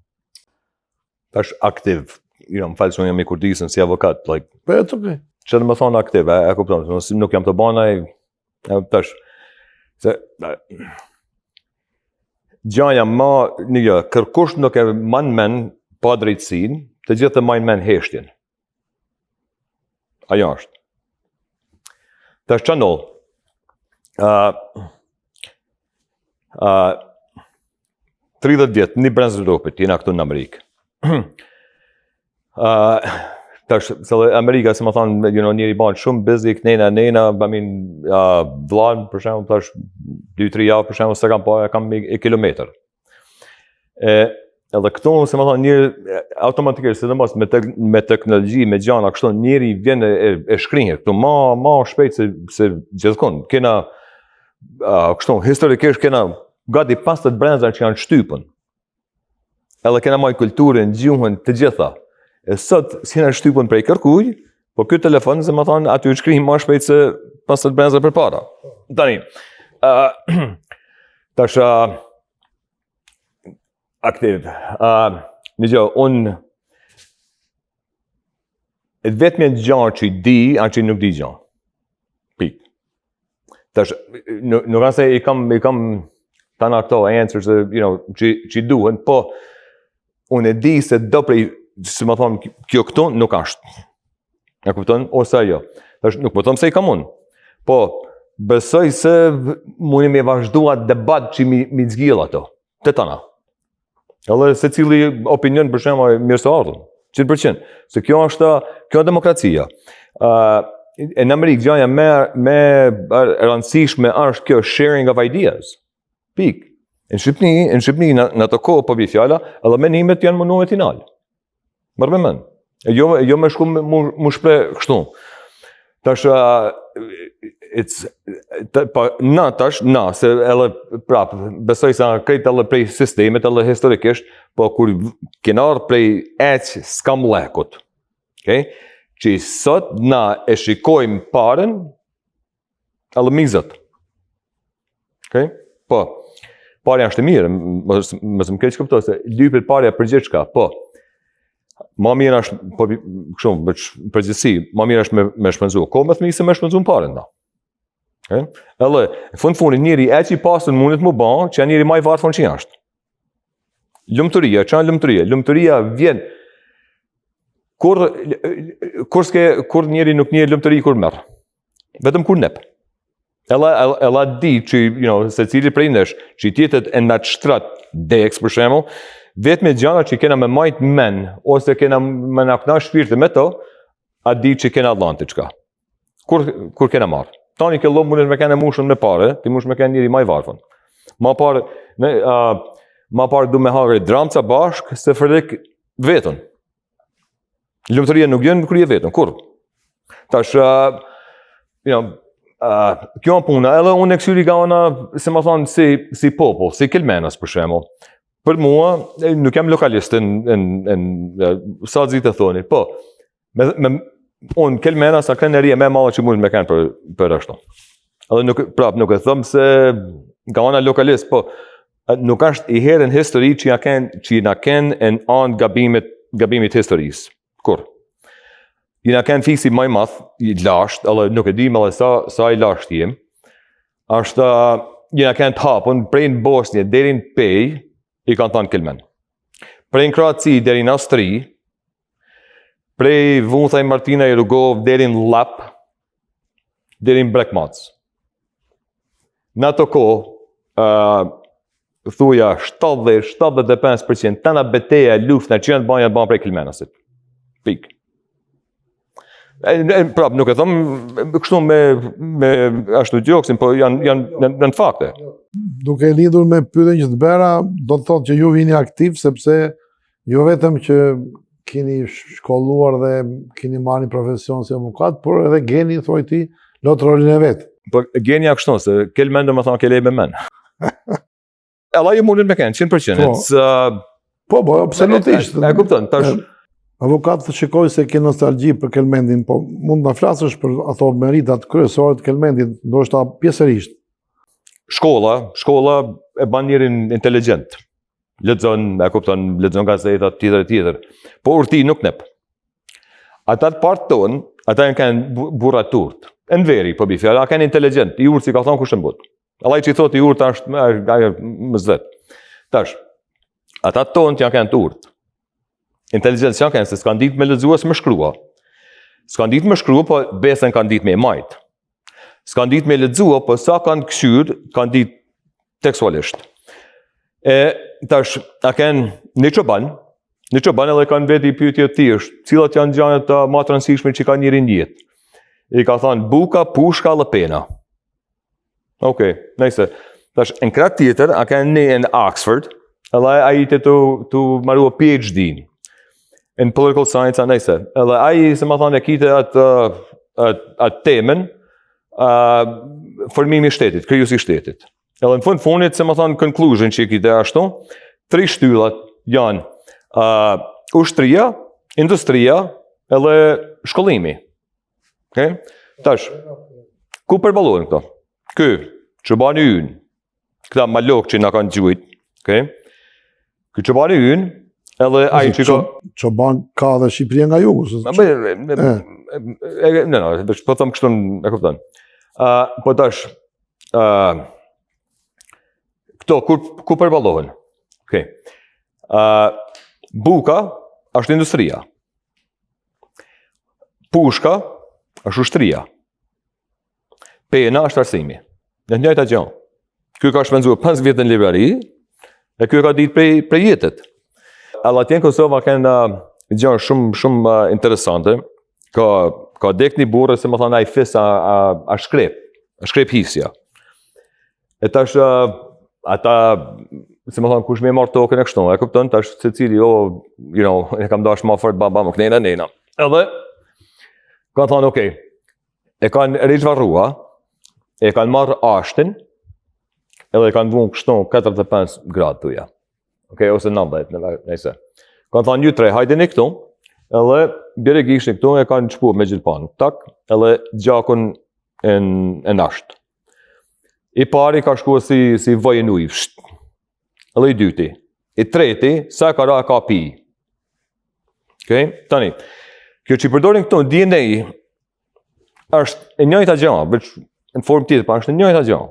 Speaker 2: Tash aktiv, you know, më falë se unë jam i kurdisun si avokat, like,
Speaker 1: Po, it's okay.
Speaker 2: Që do me thonë aktiv, e, e kupton, se nuk jam të bana e, tash, se, e, gjaja ma, një gjë, kërkush nuk e man men padrejtësinë, të gjithë e majnë men heshtjen. Ajo është. Tash ça ndodh? Uh, uh, 30 vjet, një brez rupit, jena këtu në Amerikë. Uh, tash, se dhe Amerika, si më thonë, you know, njeri banë shumë busy, knena, nena, I mean, uh, vllanë, për shembull, tash, 2-3 javë, për shembull, s'e kam pa, e kam i kilometër. E, edhe këtu, si më thonë, njeri, automatikisht, sidomos me, tek, me teknologji, me gjana, kështu, njeri vjen e, e, e shkrihet, këtu ma, ma shpejt se, se gjithkund, kena, uh, kështu, historikisht kena gati 50 breza që janë shtypën. Edhe kena majt kulturën, gjuhën, të gjitha. E sot, s'jena shtypën prej kërkuj, po ky telefon, si më thonë, aty u shkrim ma shpejt se 50 breza përpara. Tani, uh, tash, uh, aktiv, uh, një gjë, unë, E vetmja gjë që di, a që nuk di gjë. Pikë. Tash, nuk, nuk se i kam, i kam tana këto answers, you know, që, që duhen, po unë e di se do prej, si më thonë, kjo këtu nuk është. E kupton? Ose ajo. Tash, nuk po them se i kam unë. Po, besoj se mundi me vazhdu atë debat që mi, mi zgjidh ato. Të tana. Edhe secili opinion për shembull mirë se ardhur. 100%. Se kjo është kjo është demokracia. Ë uh, e në Amerikë gjaja më më e rëndësishme është kjo sharing of ideas. Pikë. Në Shqipëni, në Shqipëni në, në atë kohë po bi fjala, edhe mendimet janë mundu me t'i nal. Merr me mend. E jo, jo me shku me mu, mu shpreh kështu. Tash, uh, it's, të, pa, na tash, na, se edhe prap, besoj se krejt edhe prej sistemit, edhe historikisht, po kur kena ardhë prej ec skamllekut, okay? që sot na e shikojmë paren, Edhe mizat. Okej? Po. Parja është e mirë, mos mos më keq kupto se lypet parja për gjithçka, po. Ma mirë është, po kështu, veç përgjithësi, ma mirë është me me shpenzu kohë me fëmijë se me shpenzu paren, da. Okej? Edhe në fund fundit njeri aq i pasur mundet mu bë, që njeri më i varfër që është. Lumturia, çfarë lumturia? Lumturia vjen kur kur s'ke kur njeri nuk një lumturi kur merr. Vetëm kur nep. Edhe edhe di që you know secili prej nesh që i tjetet e në atë shtrat deks për shembull, vetëm gjëra që kena me majt men ose kena me na knaq shpirtin me to, a di që kena dhënë diçka. Kur kur kena marr. Tani kjo llom mundet me kenë mushën me pare, ti mundesh me kenë njeri më i varfër. Ma parë, ne uh, ma parë du me hangër dramca bashk se fërlik vetën. Lumturia nuk vjen kur je vetëm, kur? Tash, uh, you know, uh, kjo puna, edhe unë e këqyri nga ana, si më thonë, si, si popull, si kelmenas për shembull. Për mua, nuk jam lokalist në, në, në, sa zitë e thoni, po, me, me, unë Kelmenas a krenaria më e madhe që mund me kanë për, për ashtu. Edhe nuk, prap, nuk e them se nga ana lokalist, po, nuk është i herë në histori që, ja ken, që na ken në anë gabimit, gabimit historisë. Kur? Jena ken fisi më i madh, i lashtë, edhe nuk e dim edhe sa, sa i lashtë jem, është jena ken të hapun, prej në Bosnje deri në Pejë, i kanë thanë Kelmen. Prej në Kroaci deri në Austri, prej Vuthaj Martinaj Rugovë deri në Llap, deri në Brekmac. Në ato kohë, uh, thuja 70-75% tana beteja luftna që janë ba, janë ba prej Kelmenasit. Pikë. E, e, prap, nuk e them kështu me, me ashtu gjoksin, po janë, janë, janë, janë fakte.
Speaker 1: Duke lidhur me pyetjen që të bëra, do të thotë që ju vini aktiv, sepse jo vetëm që keni shkolluar dhe keni marrë një profesion si avokat, por edhe geni, thoj ti, lot rolin e vet.
Speaker 2: Po genia kështu, se Kelmend do më thonë ke le me men. Edhe ajo mundet me kenë, 100%.
Speaker 1: Po, uh, po, po, absolutisht.
Speaker 2: E, e kupton, tash...
Speaker 1: Avokat të shikoj se ke nostalgji për Kelmendin, po mund të na flasësh për ato meritat kryesore të Kelmendit, ndoshta pjesërisht.
Speaker 2: Shkolla, shkolla e ban njerin inteligjent. Lexon, e kupton, lexon gazetat, tjetër e tjetër. Po urti nuk nep. Ata të parët tonë, ata janë kanë burra t'urtë. Enveri, po bi fjala, a kanë inteligjent, i urtë si ka thonë kush në botë. Ai që i thotë i urtë është ajo më zvet. Tash, ata tonë janë kanë të urtë. Inteligjent janë kanë se s'kan ditë me lexu as me shkrua. S'kan ditë me shkrua, po besën kanë ditë me e majt. S'kan ditë me lexua, po sa kanë kqyr, kanë ditë tekstualisht. E tash, a kanë një çoban, një çoban edhe kanë vet i pyetje të thjeshtë, cilat janë gjanat më të rëndësishme që ka njeri në jetë. I ka thënë buka, pushka dhe pena. Okej, okay, nejse. Tash, në krah tjetër, a kanë një në Oxford, edhe ai të tu, tu marua PhD in political science, a nejse. Edhe ai, se më thonë, e kite atë, atë, atë temën, uh, formimi i shtetit, krijuesi i shtetit. Edhe në fund fundit, se më thonë, conclusion që i kite ashtu, tri shtyllat janë uh, ushtria, industria, edhe shkollimi. Okay? Tash, ku përballohen këto? Ky, çobani ynë, këta malok që na kanë gjujt, okay? Ky çobani ynë, edhe ai që
Speaker 1: ka... Çoban ka dhe Shqipëria nga jugu.
Speaker 2: Se... Ma, me, me, e, në, në, po them kështu, e kupton. Uh, po tash, uh, këto, ku, ku përballohen? Okay. Uh, buka është industria. Pushka është ushtria. Pena është arsimi. E njëjta gjë. Ky ka shpenzuar 5 vjet në librari, e ky ka ditë prej prej jetët. Edhe atje në Kosovë kanë një gjë shumë shumë uh, interesante. Ka ka dek një burrë se më thonë ai fis a a, a shkrep, a shkrep hisja. E tash ata, se më thonë, kush me marrë tokën e kështu, e kupton, tash secili, oh, you know, e kam dash ma fort, bam, bam, knena, nena. Edhe, ka thonë, okej, okay, e kanë rizvarrua, e kanë marrë ashtin, edhe e kanë vunë kështu 45 gradë tuja. Okej, okay, ose 90, në nejse. Kanë thonë, ju tre, hajdeni këtu, edhe bjere gishtin këtu e kanë shpu me gjilpanë, tak, edhe gjakun e në asht. I pari ka shku si, si vojë në ujë, edhe i dyti. I treti, sa ka ra ka pi. Okay? Tani, kjo që i përdorin këtu në DNA, është e njëjta gjë, veç në formë tjetër, pa është e njëjta gjë.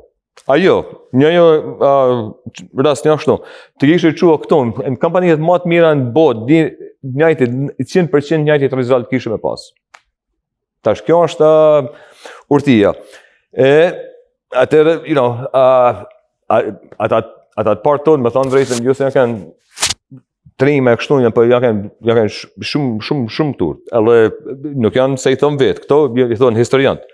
Speaker 2: Ajo, një jo, uh, rast një ashtu, të kishe çua këtu, në kompanitë më të mira në botë, di, njëjtit, 100% njëjtit rezult kishe me pas. Tash kjo është uh, urtia. E atëherë, you know, uh, ata ata të parë tonë, me thonë drejtën, jo se janë kanë trime kështu janë, po janë kanë janë kanë shumë shumë shumë t'urt. Edhe nuk janë se i thon vet, këto i thonë historianët.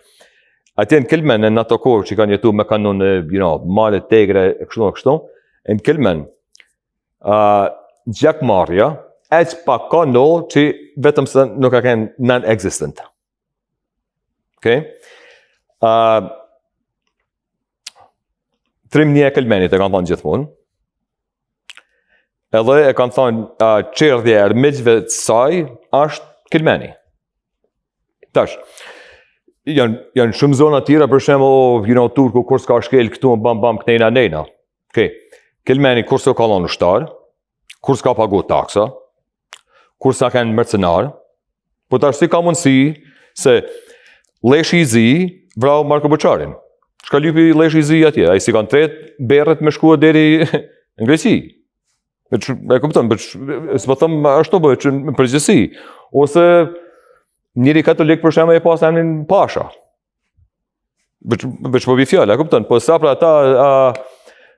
Speaker 2: Atje në Kelmen në ato kohë që kanë jetu me kanun, you know, male tegre e kështu e kështu, në Kelmen uh, gjakmarrja, aq pak ka ndodhë që vetëm se nuk ka kenë non-existent. Okay? Uh, trimnia e Kelmenit e kanë thonë gjithmonë. Edhe e kanë thonë, uh, çerdhja e armiqve të saj është Kelmeni. Tash, janë, janë shumë zona tjera, për shembull, you know, Turku kur s'ka shkel këtu, bam, bam, kënejna, nejna. Okej, Kelmeni kur s'ka lon ushtar, kur s'ka pagu taksa, kur s'ka kanë mercenar, po tash si ka mundësi se Lleshi i Zi vrau Marko Boçarin. Çka lypi Lleshi i Zi atje? Ai s'i kanë tret berret me shkua deri në Greqi. E, që, e kupton, për, s'po them ashtu po, që në përgjithësi. Ose njëri katolik për shembull e pas emrin Pasha. Veç, veç po bi fjala, e kupton? Po sa pra ata a,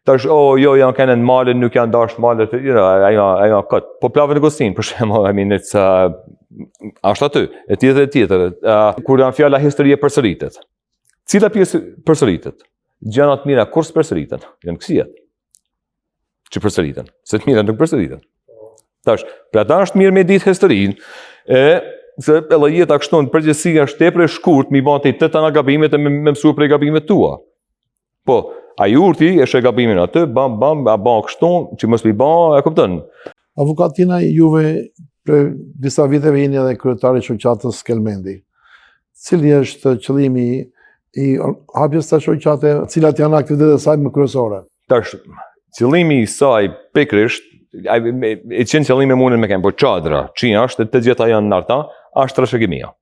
Speaker 2: tash oh jo janë kanë në male, nuk janë dashur malet, you know, ajo ajo kot. Po Plavë Negotin për shembull, I mean it's uh, është aty, e tjetër e tjetër. Uh, kur janë fjala historia përsëritet. Cila pjesë përsëritet? Gjërat mira kur s'përsëriten, janë këqijat që përsëriten. Se të mira nuk përsëriten. Tash, për ata është mirë me ditë historinë, e se edhe jeta kështu në përgjithësi është tepër e shkurt mi ba ti të tana gabimet e me, me mësu prej gabimet tua. Po, ai urti e sheh gabimin aty, bam, bam, a ba kështu, që mos mi ba, e kupton.
Speaker 1: Avokat Tina, juve prej disa viteve jeni edhe kryetari i shoqatës Kelmendi. Cili është qëllimi i hapjes së shoqate, cilat janë aktivitetet e saj më kryesore?
Speaker 2: Tash, qëllimi i saj pikërisht, e qenë qëllimi mundën me kenë, po çadra, që është, të gjitha janë në arta, është trashëgimia.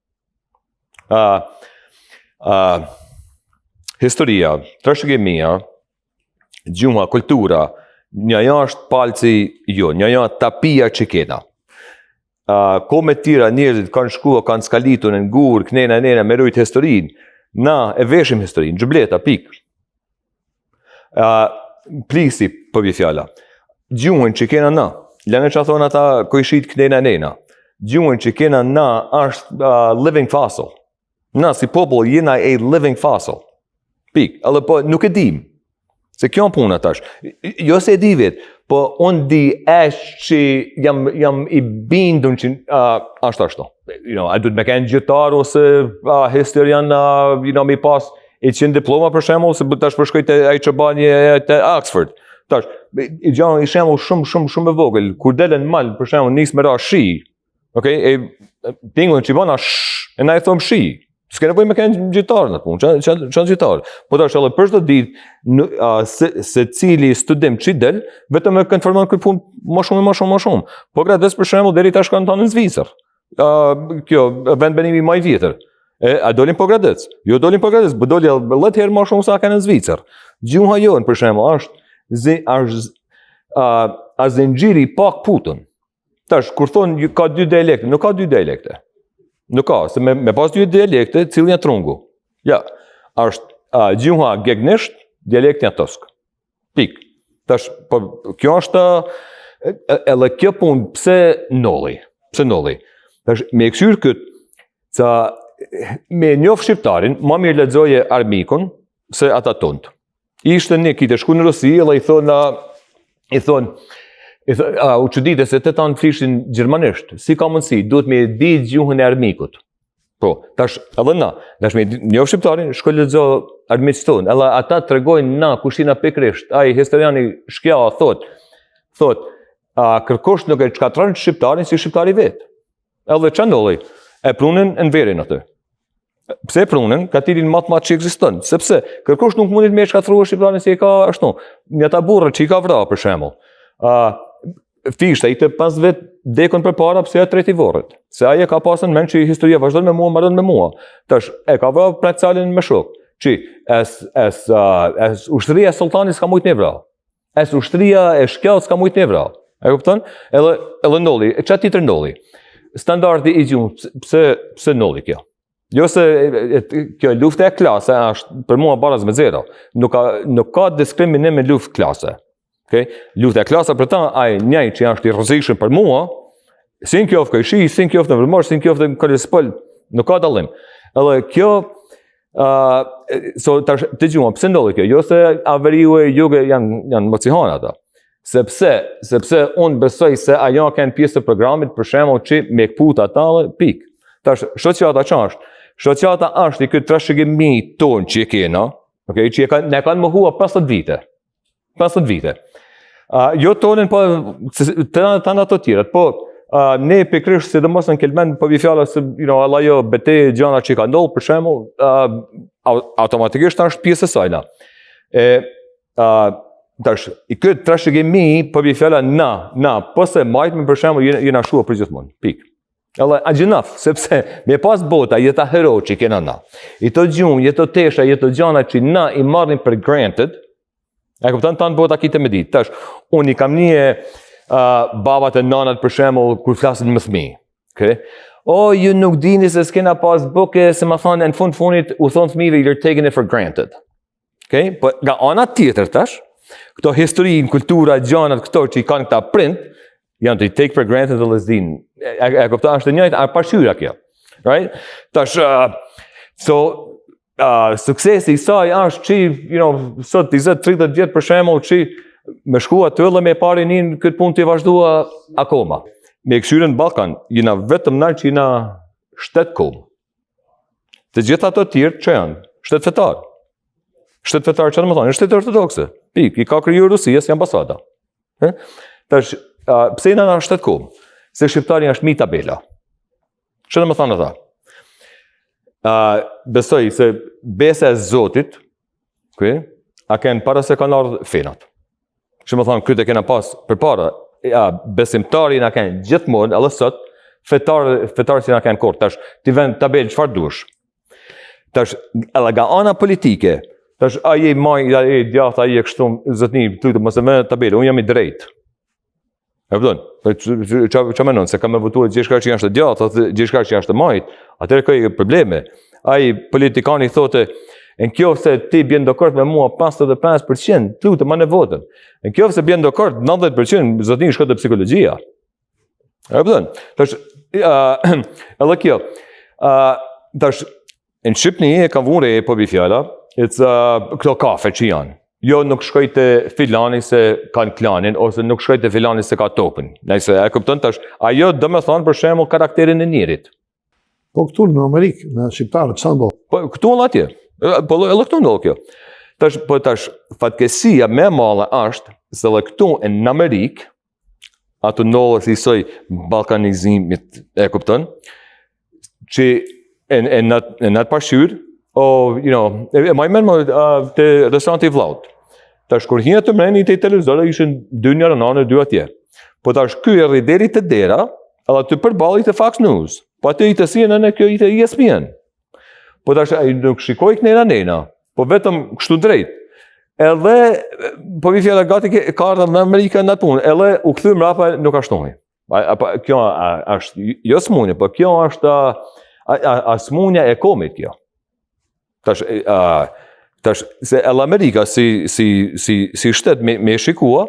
Speaker 2: Uh, uh, historia, trashëgimia, gjuha, kultura, njajo është palci jo, njajo tapia që kena. Uh, ko me tjera njerëzit kanë shkua, kanë skalitur në gur, knena, nena, me rujt historinë, na e veshim historinë, xhubleta, pikë. Uh, plisi, po bi fjala. Gjuhën që kena na, lënë që thonë ata kojshit knena nena. Gjuhën që kena na është uh, living fossil. Na si popull jena a living fossil. Pik, edhe po nuk e dim. Se kjo puna tash. Jo se e di vetë, po unë di është që jam, jam i bindun që uh, është ashtu. You know, a duhet me kenë gjuhëtar ose uh, historian, uh, you know, mi pas i qenë diploma për shembull, se tash po shkoj te ai që bën te Oxford. Tash, i gjanë i shembull shumë shumë shumë e vogël, kur del në mal për shembull nis me ra shi. Okej, okay, e tingullin që i bën sh, e na i thom shi. S'ke nevojë me kenë gjuhëtar në punë, çan çan çan gjuhëtar. Po tash edhe për çdo ditë, në, a, se, secili studim që del, vetëm e konfirmon këtë punë më shumë e më shumë më shumë. Pogradec për shembull deri tash kanë thënë në Zvicër. Uh, kjo vendbanimi më i vjetër. E, a dolin Pogradec? Jo dolin Pogradec, po doli 10 herë më shumë sa kanë në Zvicër. Gjuha jonë për shembull është zi, është a, a zinxhiri pa kputën. Tash kur thon ka dy dialekte, nuk ka dy dialekte. Nuk ka, se me, me pas dy dialekte, cili janë trungu? Ja, është a, gjuha gegnisht, dialekti janë tosk. Pik. Tash, po, kjo është, edhe kjo punë, pse ndodhi? Pse ndodhi? Tash, me e kqyr këtë, ca, me njof shqiptarin, ma mirë lexoje armikun, se ata tëndë. Ishte një, kishte shku në Rusi, edhe i thonë, i thonë, i thonë, a, u çudite se të tanë flishin gjermanisht, si ka mundësi, duhet me di gjuhën e armikut. Po, tash edhe na, tash me njoh shqiptarin, shko lexo armiqtë tonë, edhe ata tregojnë na kush jena pikërisht. Ai historiani Shkja thot, thot, a kërkush nuk e shkatërron shqiptarin si shqiptari vet. Edhe ça ndodhi? E prunën Enverin aty. Pse e prunën? Katilin më të madh që ekziston, sepse kërkush nuk mundet me shkatërru shqiptarin si e ka ashtu. Një ata burra që i ka vra për shembull. A Fishta i të pas vet dekën përpara pse e treti vorret. Se ai e ka pasën mend që historia vazhdon me mua, mbaron me mua. Tash e ka vra Prek Calin me shok. Që es es es ushtria e sultanit s'ka mujt me vra. Es ushtria e shkjaut s'ka mujt me vra. E kupton? Edhe edhe ndodhi, e ça tjetër ndodhi? Standardi i gjuhës, pse pse ndodhi kjo? Jo se e, e, kjo lufta e klase është për mua baraz me zero. Nuk ka nuk ka diskriminim me luftë klase. Okay? Lufta e klase për ta, ai njaj që është i rrezikshëm për mua, si në qoftë kojshi, si në qoftë në Vermosh, si në qoftë në Konispol, nuk ka dallim. Edhe kjo uh, so tash të gjuha, pse ndodhi kjo? Jo se a veriu e jugu janë janë mocihana ata. Sepse, sepse unë besoj se ajo kanë pjesë të programit për shembull që me kput ata dhe pik. Tash shoqata që është? Shoqata është i këtë trashëgimi tonë që e kena, okay, që e kanë ne kanë mohua 50 vite. 50 vite. Uh, jo tonën, po të të ato tjerat, po uh, ne pikërisht sidomos në Kelmend, po bi fjala se, you know, alla jo betejë gjana që ka ndodhur, për shembull, uh, automatikisht është pjesë e sajna. E, uh, tash, i këtë trashëgimi, po bi fjala na, na, po se majtme për shembull, jena shua për gjithmonë, pikë. Edhe a gjynaf, sepse me pas bota jeta hero që kena na. I to gjuhë, jeto tesha, jeto gjana që na i marrim për granted, e kupton tanë bota kite me ditë. Tash, unë i kam një uh, babat e nanat për shembull kur flasin me fëmijë. Okay? O, ju nuk dini se s'kena pas buke, se ma thonë, në fund fundit, u thonë fëmijëve, you're taking it for granted. Okay? Po nga ana tjetër tash, këto histori, kultura, gjanat, këto që i kanë këta prind, janë të i take for granted dhe s'din. E, e, e kupton është e njëjtë, a pasqyra kjo. Right? Tash uh, so uh, suksesi i saj është që, you know, sot 20-30 vjet për shembull që me shku aty edhe me pari një këtë punë të vazhdua akoma. Me këshyrën në Ballkan, jena vetëm na që jena shtet kom. Të gjitha ato tjerë që janë, shtet fetar. Shtet fetar që do të thonë, shtet ortodokse. Pik, i ka kriju Rusia si ambasada. He? Tash, uh, pse jena na shtet kom? Se shqiptari është mi tabela. Që do të thonë ata? Uh, besoj se besa e Zotit, okay, a ken para se kanë ardhur fenat. Që më thonë, këtë e kena pas përpara, ja, besimtari na ken gjithmonë, edhe sot, fetar, fetar si na ken kurrë. Tash, ti ven tabelë, çfarë dush? Tash, edhe nga ana politike, tash, a je i maj, a je i djathtë, a je kështu, zotni, të lutem, mos e vën tabelë, unë jam i drejtë. E kupton? Po ça ça menon se kam me votu gjithçka që është e djathtë, ose gjithçka që është e majtë, atëherë ka probleme. Ai politikani thotë, në qoftë se ti bjen dakord me mua 55%, të lutem ma votën. Në qoftë se bjen dakord 90%, zotni shko te psikologjia. E kupton? Tash uh, edhe kjo. Uh, tash Në Shqipni e kam vunë re po bi fjala, it's uh, këto kafe që janë. Jo nuk shkoj te filani se kanë klanin, ose nuk shkoj te filani se ka topin. Nëse e kupton tash, ajo do me thonë për shembull karakterin e njerit.
Speaker 1: Po këtu në Amerikë, në shqiptarët, çfarë ndodh?
Speaker 2: Po këtu edhe atje. Po edhe këtu ndodh kjo. Tash po tash fatkeqësia më e madhe është se edhe këtu në Amerikë ato ndodhë si soj balkanizimit, e kupton? Që e, e, në, e në atë pasqyrë, o, you know, e, e maj men më uh, te restoranti i vllaut. Tash kur hinë të mreni te televizor, ishin dy njëra në anë, dy atje. Po tash ky erdhi deri te dera, edhe aty përballë ishte Fox News. Po aty ishte CNN e kjo ishte ESPN. Po tash ai nuk shikoi kënena nena, po vetëm kështu drejt. Edhe po vi fjala gati ke, ka ardhur në Amerikë në atë punë, edhe u kthy mbrapa nuk ashtu. A, a, pa, kjo a, është jo smunje, po kjo është a, a, a, a smunja e komit kjo. Tash a, tash se edhe Amerika si si si si shtet me me shikua,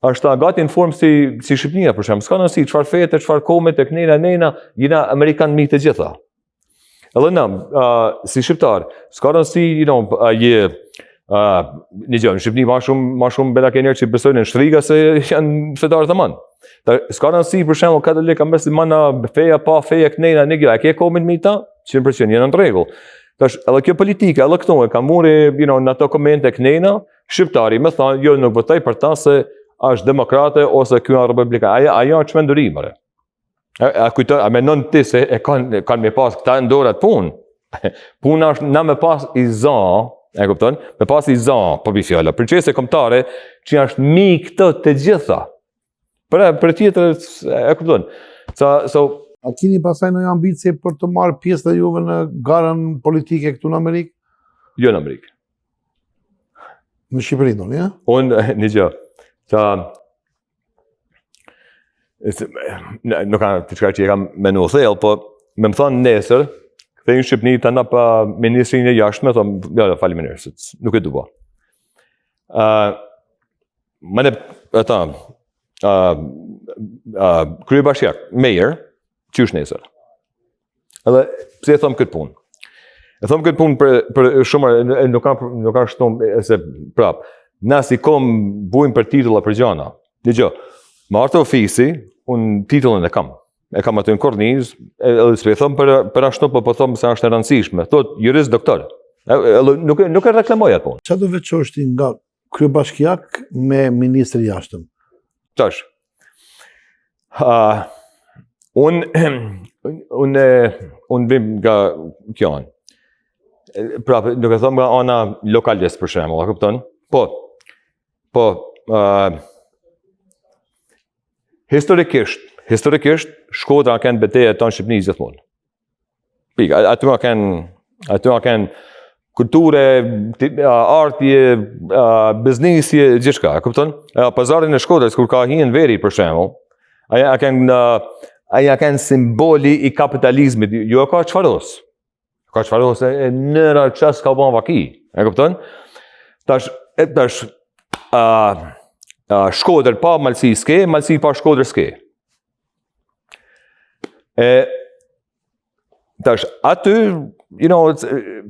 Speaker 2: është a gati në formë si si Shqipëria për shembull, s'ka rëndësi çfarë feje, çfarë komet e kënena nena, jena amerikan mi të gjitha. Edhe na, uh, si shqiptar, s'ka rëndësi, you know, uh, je, uh, një gjë, në Shqipëni ma shumë, ma shumë bela ke njerëz që besojnë në shtriga se janë fetarë të manë. Ta, s'ka rëndësi, për shembull, katolik, a musliman, feja, pa feja, kënejna, një gjë, a ke komin me ta? 100% janë në rregull. Tash, edhe kjo politika, edhe këtu, e ka muri, you know, në ato komente kënejna, shqiptari me thonë, jo, nuk votoj për ta se është demokrate ose kjo është republika. Ajo, ajo është çmenduri, mëre. A, a kujto, a menon ti se e kanë kanë me pas këta në dorë atë punë? Puna është na me pas i za, e kupton? Me pas i za, po bi fjala. Për çështje kombëtare që është mi këto të gjitha. Për për tjetër e kupton.
Speaker 1: Sa so A kini pastaj ndonjë ambicie për të marrë pjesë dhe juve në garën politike këtu në Amerikë?
Speaker 2: Jo në Amerikë.
Speaker 1: Në Shqipëri doni,
Speaker 2: a? Unë një gjë. Sa nuk ka diçka që e kam menu thellë, po me më thonë nesër, kthej në Shqipëni të na pa ministrinë e jashtme, thonë, jo, jo, faleminderit, nuk e du po. Uh, më në, ata, uh, uh, kryebashkiak, mayor, qysh nesër. Edhe pse e them këtë punë? E them këtë punë për për shumë nuk ka nuk ka shtu se prap. Na si kom bujmë për titulla për gjana. Dëgjo. Me ardh te ofisi, unë titullin e kam. E kam aty në kornizë, edhe s'po e them për për ashtu, po po them se është e rëndësishme. Thot jurist doktor. Edhe nuk nuk e reklamoj atë punë.
Speaker 1: Çfarë do veçosh ti nga Kryebashkiak me ministër jashtëm.
Speaker 2: Tash. Uh, unë unë unë vim nga kjo anë. Pra, nuk e them nga ana lokalist për shembull, a kupton? Po. Po, uh, historikisht, historikisht Shkodra ka kenë beteja e tanë Shqipnisë gjithmonë. Pika, aty ma kanë, aty ma kanë kulture, arti, biznesi, gjithçka, e kupton? Pazarin e Shkodrës, kur ka hi Enveri, për shembull, ai a kanë, ai a kanë simboli i kapitalizmit, jo e ka çfaros. Ka çfaros e nëra që s'ka ban vaki, e kupton? Tash, e tash, a, a, Shkodër pa Malësi s'ke, Malësi pa Shkodër s'ke. E, tash, aty, you know, it's,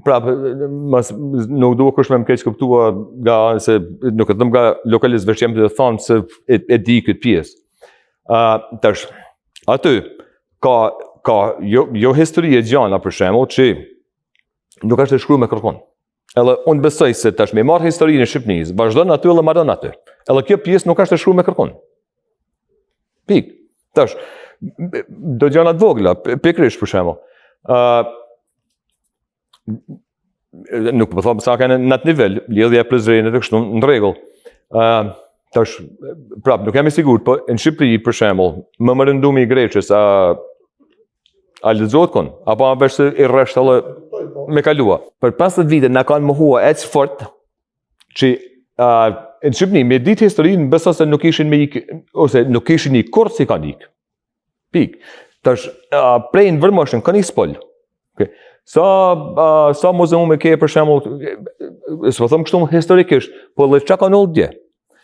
Speaker 2: pra, mas, nuk duhet kush me më keq kuptua nga, se nuk e them nga lokalist, veç jam tu thonë se e, e di këtë pjesë. Uh, tash, aty, ka, ka jo, jo histori e gjana, për shembull, që nuk është e shkruar me kërkun. Edhe unë besoj se tash me marr historinë e Shqipnisë, vazhdon aty edhe maron aty. Edhe kjo pjesë nuk është e shkruar me kërkun. Pik. Tash do gjana të vogla, pikërisht për shembull. Ë uh, nuk po them sa kanë në atë nivel, lidhja e Prizrenit e kështu në rregull. Ë uh, tash prap nuk jam i sigurt, po në Shqipëri për shembull, memorandumi i Greqisë, a A lexohet kon? Apo a veç i rresht edhe me kalua? Për 50 vite na kanë mohua aq fort që uh, në Shqipëni me ditë historinë beso se nuk ishin me ik ose nuk ishin ik kurrë si kanë ik. Pik. Tash uh, prej në vërmoshën kanë ik spol. Okay. Sa uh, sa muzeume ke për shembull, s'po them kështu historikisht, po edhe çka ka ndodhur dje.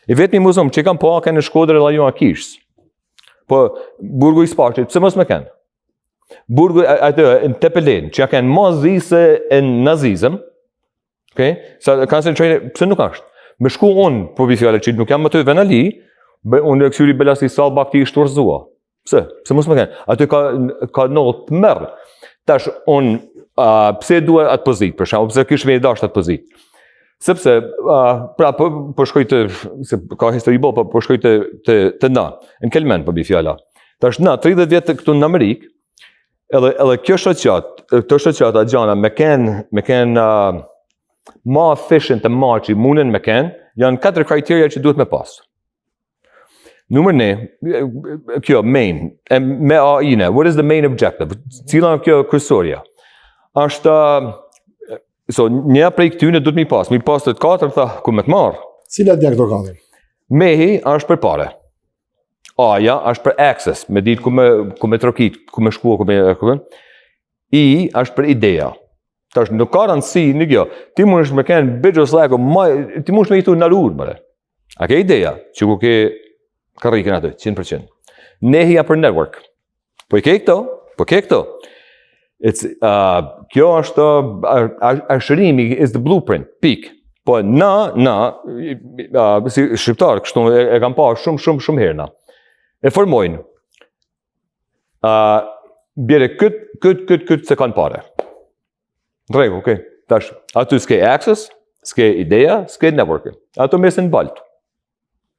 Speaker 2: I vetmi muzeum që kam pa kanë në Shkodër edhe ajo a kishës. Po, burgu i Spaçit, pse mos me kenë? Burgu, atë, në Tepelenë, që ja kenë ma zi se në nazizëm, okay? Sa, kanë se në qajnë, pse nuk është? Me shku unë, po bi fjale, që nuk jam aty venali, be, unë e këqyri bela si sallë bakti i shturzua. Pse? Pse mos me kenë? Aty ka, ka ndodhë tmerr. Tash, unë, uh, pse dua atë pozitë, për shembull, pse kish me e dashtë atë pozitë? Sepse, uh, pra, po, po shkoj të, se ka histori bo, po, po shkoj të, të, të na, në Kelmend, po bi fjala. Tash na, 30 vjet këtu në Amerikë, edhe, edhe kjo shoqatë, këto shoqata gjana, me ken, me ken uh, ma efficient të ma që munden me ken, janë katër kriteria që duhet me pas. Numër një, kjo, main, e, me A I N, what is the main objective? Cila kjo kryesorja? Është, so, një prej këtyne duhet mi pas, mi pas të katër, tha, ku me të marrë?
Speaker 1: Cilat janë këto katër?
Speaker 2: M-i është për pare. A-ja është për access, me ditë ku me, ku me trokit, ku me shku, ku me, ku me. I është për ideja. Tash nuk ka rëndësi në kjo. Ti mundesh me kenë bixho sllako, ti mundesh me jetu në rrugë, mëre. A ke ideja që ku ke karrikën aty, 100%. N-ja për network. Po i ke këto? Po ke këto? It's, uh, kjo është uh, ashërimi is the blueprint, pik. Po na, na, uh, si shqiptar, kështu e, e kam pa shumë, shumë, shumë herë na. E formojnë. Uh, bjere kët, kët, kët, kët, se kanë pare. Në rregull, okej. Tash, aty s'ke access, s'ke ideja, s'ke networking. Ato mesin baltë.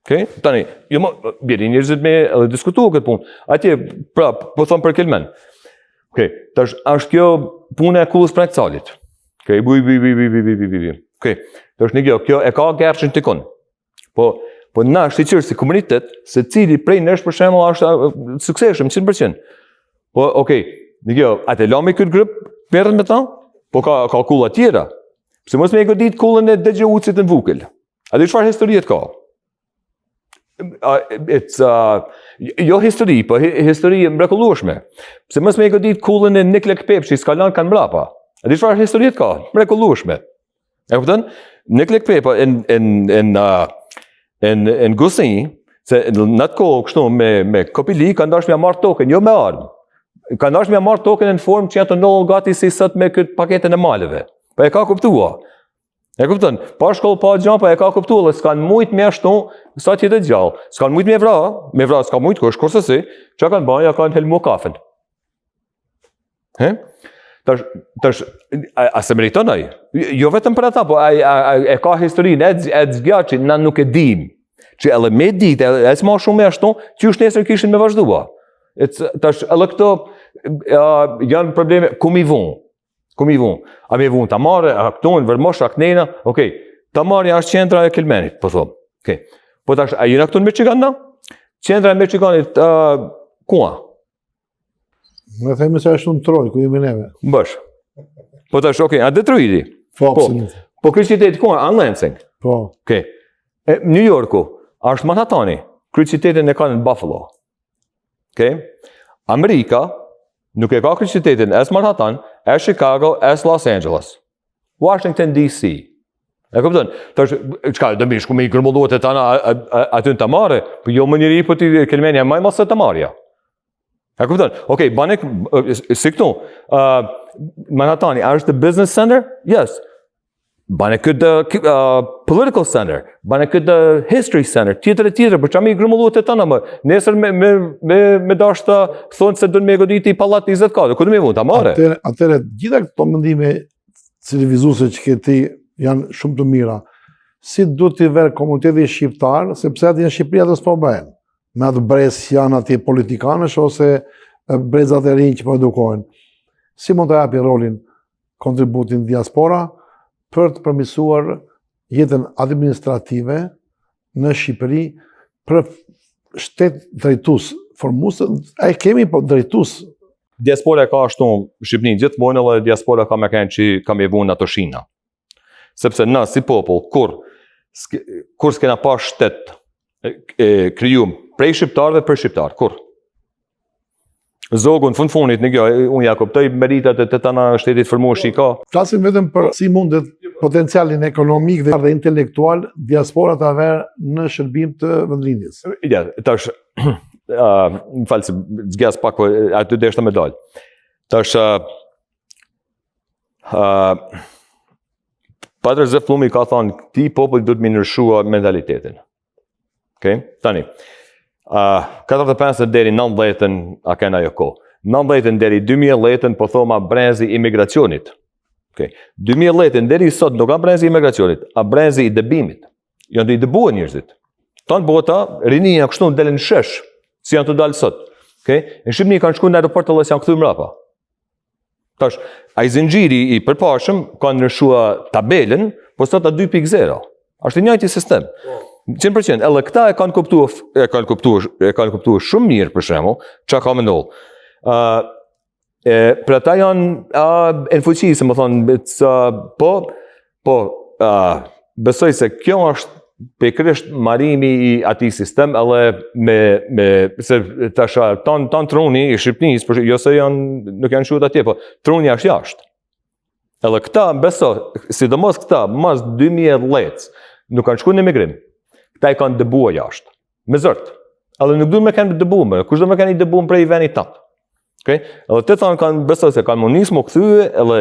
Speaker 2: Okej? Tani, jo më, bjeri njerëzit me edhe diskutu këtë punë. Atje, pra, po thom për Kelmend. Okej, tash, është kjo puna e kullës Preng Calit. Okej, buj, buj, buj, buj, buj, buj, buj, buj. Okej, tash një kjo, kjo e ka gerçin të konë. Po, po na shyqyr si komunitet, secili prej nesh për shembull është suksesshëm 100%. Po, okej, okay, kjo, a të lami këtë grup, merret me ta? Po ka, ka kulla tjera. Pse mos me e godit kullën e Dexhë Ucit në Vukël? A di çfarë historie ka? Uh, it's, uh, jo histori, po histori e mrekullueshme. Pse mos me e godit kullën e Nik Lekpepës që s'ka lanë kanë mbrapa? A di çfarë historie ka? Mrekullueshme. E kupton? Nik Lekpepa në në në në në Gusi, se në atë kohë kështu me me kopili kanë dashur me marr tokën, jo me armë. Kanë dashur me marr tokën në formë që janë të ndodhur gati si sot me këtë paketën e maleve. Po e ka kuptua. E kupton? Pa shkollë, pa gjë, po e ka kuptuar dhe s'kan mujt me ashtu sa të jetë gjallë. S'kan mujt me vra, me vra s'ka mujt kush, kurse si, çka kanë bërë, ja kanë helmu kafen. He? Tash, tash, a, a s'e meriton ai? Jo vetëm për ata, po ai a, a, e ka historinë e e zgjat që na nuk e dim. Që edhe me ditë, edhe e ma shumë ashtu, qysh nesër kishin me vazhdua. It's, tash edhe këto uh, janë probleme ku mi vunë. Ku mi vunë? A mi vunë Tamarë, a këtu në Vermosh, a kënena? Okej. Tamarja është qendra e Kelmenit, po thom. Okej. Po tash, a jena këtu në Michigan na? Qendra e Michiganit, uh, ku a?
Speaker 1: Ne themi se është në Troy, ku jemi neve.
Speaker 2: Bash. Po tash, okej, a Detroiti?
Speaker 1: Po,
Speaker 2: Po. Po kryeqyteti ku a? A Lansing.
Speaker 1: Po.
Speaker 2: Okej. E, New Yorku, a është Manhattani? Kryeqytetin e kanë në Buffalo. Okej. Amerika nuk e ka kryeqytetin as Manhattan, as Chicago, as Los Angeles. Washington DC. E kupton? Tash çka do mi shku me i grumullu të tana aty në Tamarë, po jo më njëri po ti Kelmeni më mos se Tamarja. E kupton? Okej, bane si këtu. Ë uh, Manhattani, a është business center? Yes. Bane këtë uh, political center, bane këtë history center, tjetër e tjetër, për qa me i grumullu të tana më? Nesër me, me, me, me dash të thonë se do me goditi pallat 20 kate, ku do me vunë, Tamarë?
Speaker 1: Atëherë, atëherë, gjitha këto mendime civilizuese që ke ti janë shumë të mira. Si duhet t'i verë komuniteti shqiptar, sepse aty në Shqipëri ato s'po bëhen. Me atë brez që janë atje politikanësh ose brezat e rinj që po edukohen. Si mund të japi rolin kontributin diaspora për të përmirësuar jetën administrative në Shqipëri për shtet drejtues, formues, a e kemi po drejtues.
Speaker 2: Diaspora ka ashtu Shqipërinë gjithmonë edhe diaspora ka me qenë që ka me vunë ato shina. Sepse na si popull kur kur s'kena pa shtet e, e krijum prej shqiptarëve për shqiptarë, kur? Zogu në fund fundit, në kjo, unë ja kuptoj meritat e të tana shtetit formuar që i ka.
Speaker 1: Flasim vetëm për si mundet potencialin ekonomik dhe, dhe intelektual diaspora ta verë në shërbim të vendlindjes.
Speaker 2: Ja, tash, uh, më fal se zgjas pak, po aty deshta me dalë. Tash, uh, uh, Patër Zef Pllumi ka thonë, këtij populli duhet me ndryshua mentalitetin. Okay? Tani, uh, 45 deri 90-ën, a kena ajo kohë. 90-ën deri 2010-ën, po thoma brezi i imigracionit. Okay. 2010-ën deri sot nuk a brezi i imigracionit, a brezi i dëbimit. Janë të i dëbuar njerëzit. Tanë bota, rinia kështu në delën në shesh, si janë të dalë sot. Okay? Në Shqipni kanë shku në aeroport edhe s'janë kthy mrapa. Tash, ai zinxhiri i përparshëm ka ndryshua tabelën, po sot a 2.0. Është i njëjti sistem. Po. 100%, edhe këta e kanë kuptu, e kanë kuptu, e kanë kuptu shumë mirë për shembull, çka ka me ndodh. Ë uh, e për ata janë uh, në fuqi, si me thonë, uh, po po uh, besoj se kjo është pikërisht marimi i atij sistem edhe me, me se tash tan tan truni i Shqipnisë, por jo se janë nuk janë shutë atje, po truni është jashtë. Edhe këta, beso, sidomos këta, mas 2010, nuk kanë shku në emigrim. Këta i kanë dëbua jashtë. Me zor. Edhe nuk du me kanë dëbu më. Kush do me kanë i dëbu prej venit tatë? Okay? Edhe të thanë kanë besoj se kanë m'u nis m'u kthy edhe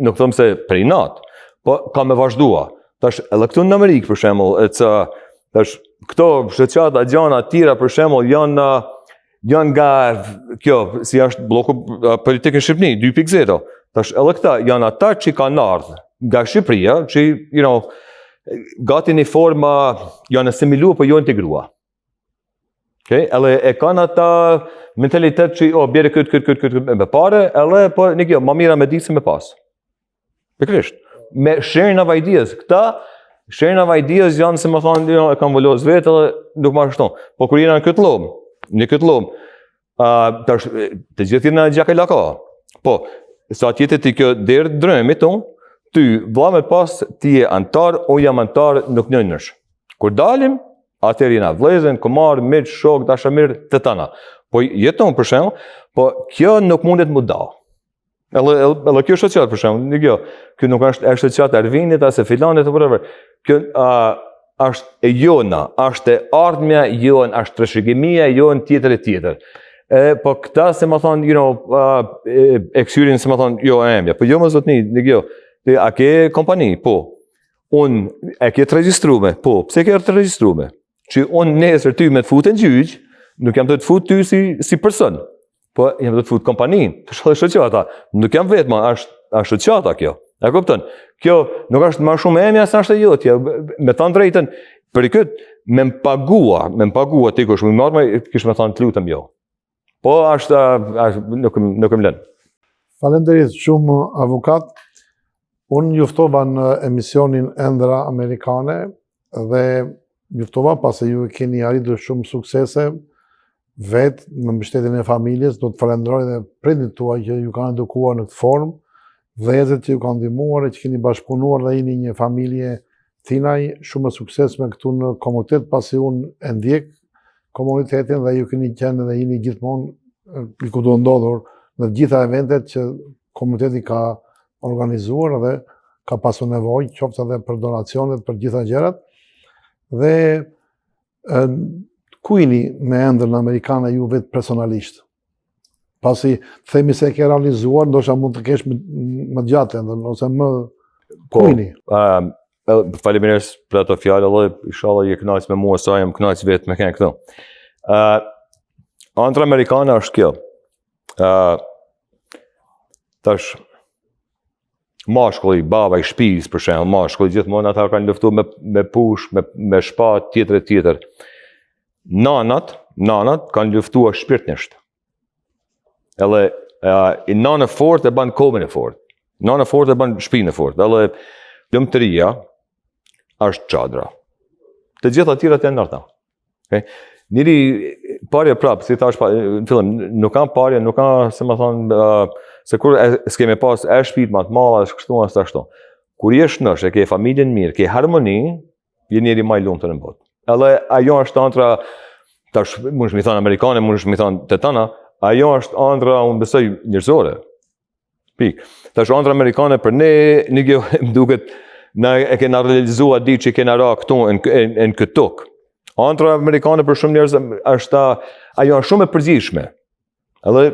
Speaker 2: nuk them se prej natë, po ka me vazhdua. Tash edhe këtu në Amerikë për shembull, e ca tash këto shoqata gjana tjera për shembull janë janë nga kjo si është blloku politik në Shqipëri 2.0. Tash edhe këta janë ata që kanë ardhur nga Shqipëria, që you know, gati një formë janë asimiluar po jo integrua. Okay? Edhe e kanë ata mentalitet që o bjere këtë këtë këtë këtë me pare, edhe po një kjo, ma mira me ditë se me pas. Pikërisht. Me sharing of ideas, këta sharing of ideas janë si me thonë, jo, e kanë volos vetë edhe nuk ma shton. Po kur jena në këtë lomë, në këtë lomë, uh, tash, të gjithë jena gjak e laka. Po, sa tjetë ti kjo derë drëmit, tonë, ty, vlla me pas, ti je antar, unë jam antar, nuk njënësh. Kur dalim, atëherë jena vëllezër, kumar, miq, shok, dashamir, të tana. Po jeton për shembull, po kjo nuk mundet mu da. Edhe edhe kjo shoqat për shembull, një kjo, kjo nuk është është shoqat Ervinit ose filanit apo whatever. Kjo a është e jona, është e ardhmja jonë, është trashëgimia jonë tjetër e tjetër. E, po këta si me thonë, you know, uh, e, e kësyrin si me thonë, jo e emja, po jo më zotni, një kjo, ti, a ke kompani? Po. Unë, e ke të regjistrume? Po, pse ke të regjistrume? Që unë nesër ty me të futë në gjyq, nuk jam të të futë ty si, si person. Po, jam tu të fut kompaninë, të shohë shoqata. Nuk jam vetë ma, është, është shoqata kjo. E kupton? Kjo nuk është ma shumë e emja, se është e jotja. Me thanë drejtën, për i këtë, me më pagua, me më pagua ti kush, më marrë, me, kish me thanë të lutem jo. Po, është, është nuk, nuk më lënë.
Speaker 1: Faleminderit shumë, avokat. Unë ju ftova në emisionin Ëndrra Amerikane dhe ju ftova pasi ju keni arritur shumë suksese vetë me mbështetjen e familjes, do të falenderoj dhe prindit tuaj që ju kanë edukuar në këtë formë, vëllezërit që ju kanë ndihmuar e që keni bashkëpunuar dhe jeni një familje Tinaj shumë e suksesshme këtu në komunitet, pasi unë e ndjek komunitetin dhe ju keni qenë dhe jeni gjithmonë i kudo ndodhur në të gjitha eventet që komuniteti ka organizuar dhe ka pasur nevojë, qoftë edhe për donacionet, për gjitha gjërat. Dhe e, ku jeni me ëndrrën amerikane ju vetë personalisht? Pasi themi se e ke realizuar, ndoshta mund të kesh më, më gjatë ëndrrën, ose më...
Speaker 2: Ku po, jeni? Uh, faleminderit për ato fjalë, edhe inshallah je kënaq me mua sa jam kënaq vetë me kënë këtu. Uh, Ëndrra amerikane është kjo. Uh, tash mashkulli, baba i shtëpisë për shembull, mashkulli gjithmonë ata kanë luftuar me me pushkë, me me shpatë tjetër e tjetër. Nanat, nanat kanë luftuar shpirtnisht. Edhe uh, i nanë e fort e ban komin e fort. Nanë e fort e ban shpinë e fort. Edhe lumturia është çadra. Të gjitha tjerat janë nërta. Okay? Njeri, parja prapë, si thash pa, në fillim, nuk kanë parje, nuk kanë, se më thonë, uh, se kur e, s'kemi pas e shpit ma të madhe, është kështu, është ashtu. Kur je shnosh, e ke familjen mirë, ke harmoni, je njeri ma i lumtur në botë. Edhe ajo është andrra, tash mundesh mi thonë amerikane, mundesh mi thonë të tana, ajo është andrra, unë besoj, njerëzore. Pik. Tash andrra amerikane për ne, një kjo më duket, na e kena realizua di që kena ra këtu në, në, në këtë tokë. Andrra amerikane për shumë njerëz është ajo është shumë e përgjithshme. Edhe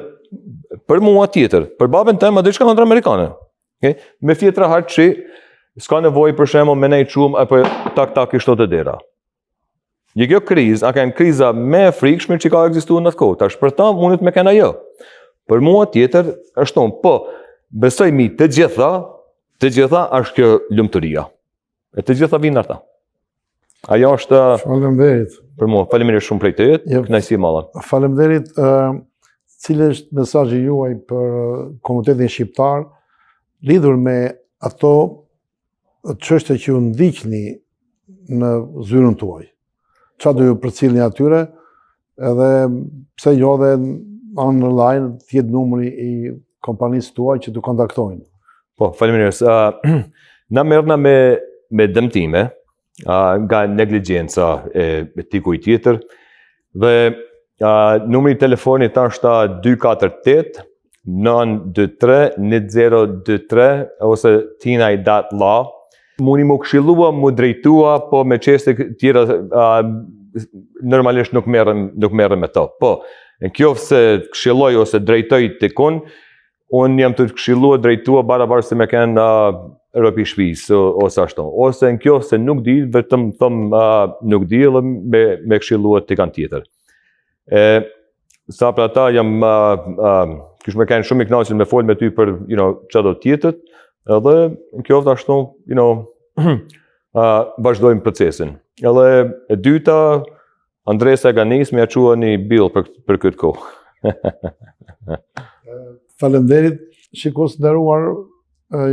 Speaker 2: për mua tjetër, për babën tem, a diçka andrra amerikane. Okay? Me fjetë rahat që s'ka nevojë për shembull me nejt shumë apo tak tak ishte te dera. Një kjo krizë, a kanë kriza më e frikshme që ka ekzistuar në atë kohë. Tash për ta mundet me kanë ajo. Për mua tjetër është unë, po besoj mi të gjitha, të gjitha është kjo lumturia. E të gjitha vijnë ata. Ajo është
Speaker 1: Faleminderit.
Speaker 2: Për mua, faleminderit shumë prej teje, jo, kënaqësi e
Speaker 1: madhe. Faleminderit. Ë cili është mesazhi juaj për komunitetin shqiptar lidhur me ato çështje që ju ndiqni në zyrën tuaj? Çfarë do ju përcillni atyre? Edhe pse jo dhe online të jetë numri i kompanisë tuaj që të kontaktojnë.
Speaker 2: Po, faleminderit. Uh, na merrna me me dëmtime uh, nga neglizhenca e, e dikujt tjetër dhe uh, numri i telefonit është 248 923 1023 ose tinaj.law. Muni mu këshillua, mu drejtua, po me çështje tjera uh, normalisht nuk merrem nuk merrem me to. Po, në qoftë se këshilloj ose drejtoj dikun, unë jam të këshillua drejtua barabar se me kënë uh, rob i shpisë ose ashtu. Ose në qoftë se nuk di, vetëm thom uh, nuk di edhe me, me këshillua dikan tjetër. E, sa për ata jam, uh, uh, kish me kenë shumë i knaqun me fol me ty për, you know, çdo tjetër, edhe në qoftë ashtu, you know, uh, vazhdojmë procesin. Edhe e dyta, Andresa e ka nisë me ja çua një bill për, për këtë
Speaker 1: kohë. Faleminderit, shikues të nderuar,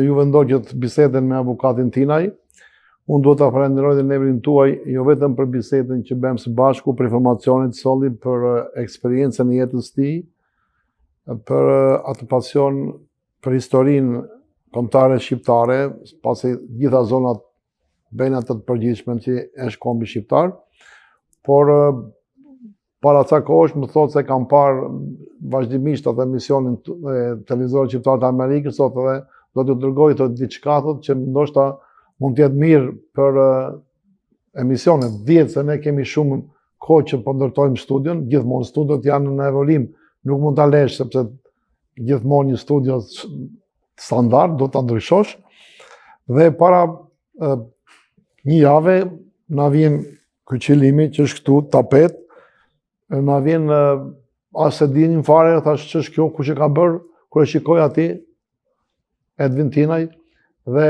Speaker 1: ju ndoqët bisedën me avokatin Tinaj. Unë duhet ta falenderoj dhe në emrin tuaj, jo vetëm për bisedën që bëmë së bashku, për informacionet që solli, për eksperiencën e jetës tij, për atë pasion për historinë kombëtare shqiptare, pasi gjitha zonat bëjnë atë të përgjithshmen që është kombi shqiptar, por Para ca kohësh më thotë se kam parë vazhdimisht atë emisionin e televizorit shqiptar të Amerikës, thotë edhe do t'ju dërgoj thotë diçka thotë që ndoshta mund të jetë mirë për emisionet. Dihet se ne kemi shumë kohë që po ndërtojmë studion, gjithmonë studiot janë në evolim, nuk mund ta lesh sepse gjithmonë një studio standard do ta ndryshosh. Dhe para një jave na vjen Ky qilimi që është këtu, tapet, na vjen As e dinim fare, thash ç'është kjo, kush e ka bërë, kur e shikoj aty, Edvin Tinaj, dhe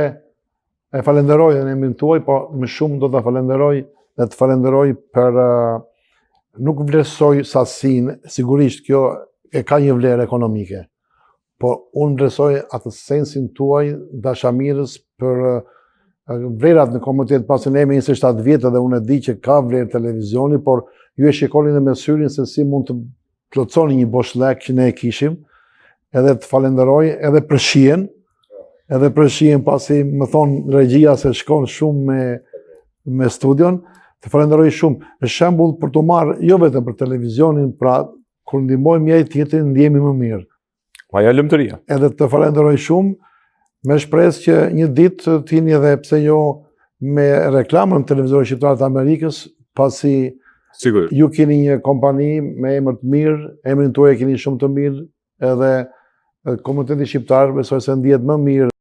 Speaker 1: e falenderoj në emrin tuaj, po më shumë do ta falenderoj dhe të falenderoj për nuk vlerësoj sasinë, sigurisht kjo e ka një vlerë ekonomike, po unë vlerësoj atë sensin tuaj dashamirës për vlerat në komunitet, pasi ne jemi 27 vjet dhe unë e di që ka vlerë televizioni, por ju e shikoni dhe me syrin se si mund të plotësoni një boshllëk që ne e kishim, edhe të falenderoj edhe për shijen, edhe për shijen pasi më thonë regjia se shkon shumë me, me studion, të falenderoj shumë. Është shembull për t'u marrë jo vetëm për televizionin, pra kur ndihmojmë njëri tjetrin ndihemi më mirë.
Speaker 2: Pa ja lumturia.
Speaker 1: Edhe të falenderoj shumë, me shpresë që një ditë të jeni edhe pse jo me reklamën në televizionin shqiptar të Amerikës, pasi
Speaker 2: Sigur.
Speaker 1: ju keni një kompani me emër të mirë, emrin tuaj e keni shumë të mirë, edhe komuniteti shqiptar besoj se ndihet më mirë,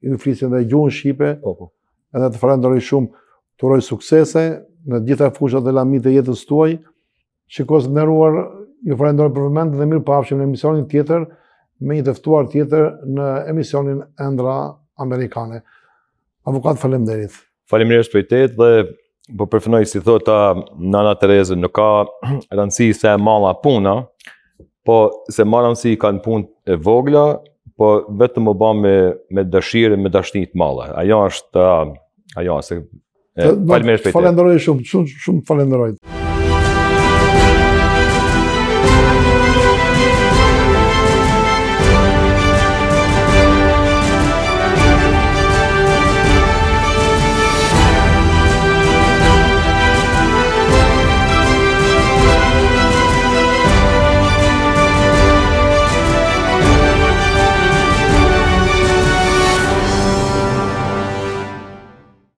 Speaker 1: ju flisni dhe gjuhën shqipe,
Speaker 2: po, po.
Speaker 1: edhe të falenderoj shumë, të uroj suksese në të gjitha fushat dhe lamitë e jetës tuaj, Shikues të nderuar, ju falenderoj për vëmendjen dhe mirupafshim në emisionin tjetër me një të ftuar tjetër në emisionin Ëndrra Amerikane. Avokat, faleminderit.
Speaker 2: Faleminderit për te dhe po përfundoj si thotë Nana Tereza, nuk ka rëndësi se e madha puna, po se ma rëndësi kanë punë e vogla, po vetëm u ba me, me dëshirë, me dashni të madhe. Ajo është, ajo, se
Speaker 1: Faleminderit. Falenderoj shumë, shumë, shumë falenderoj.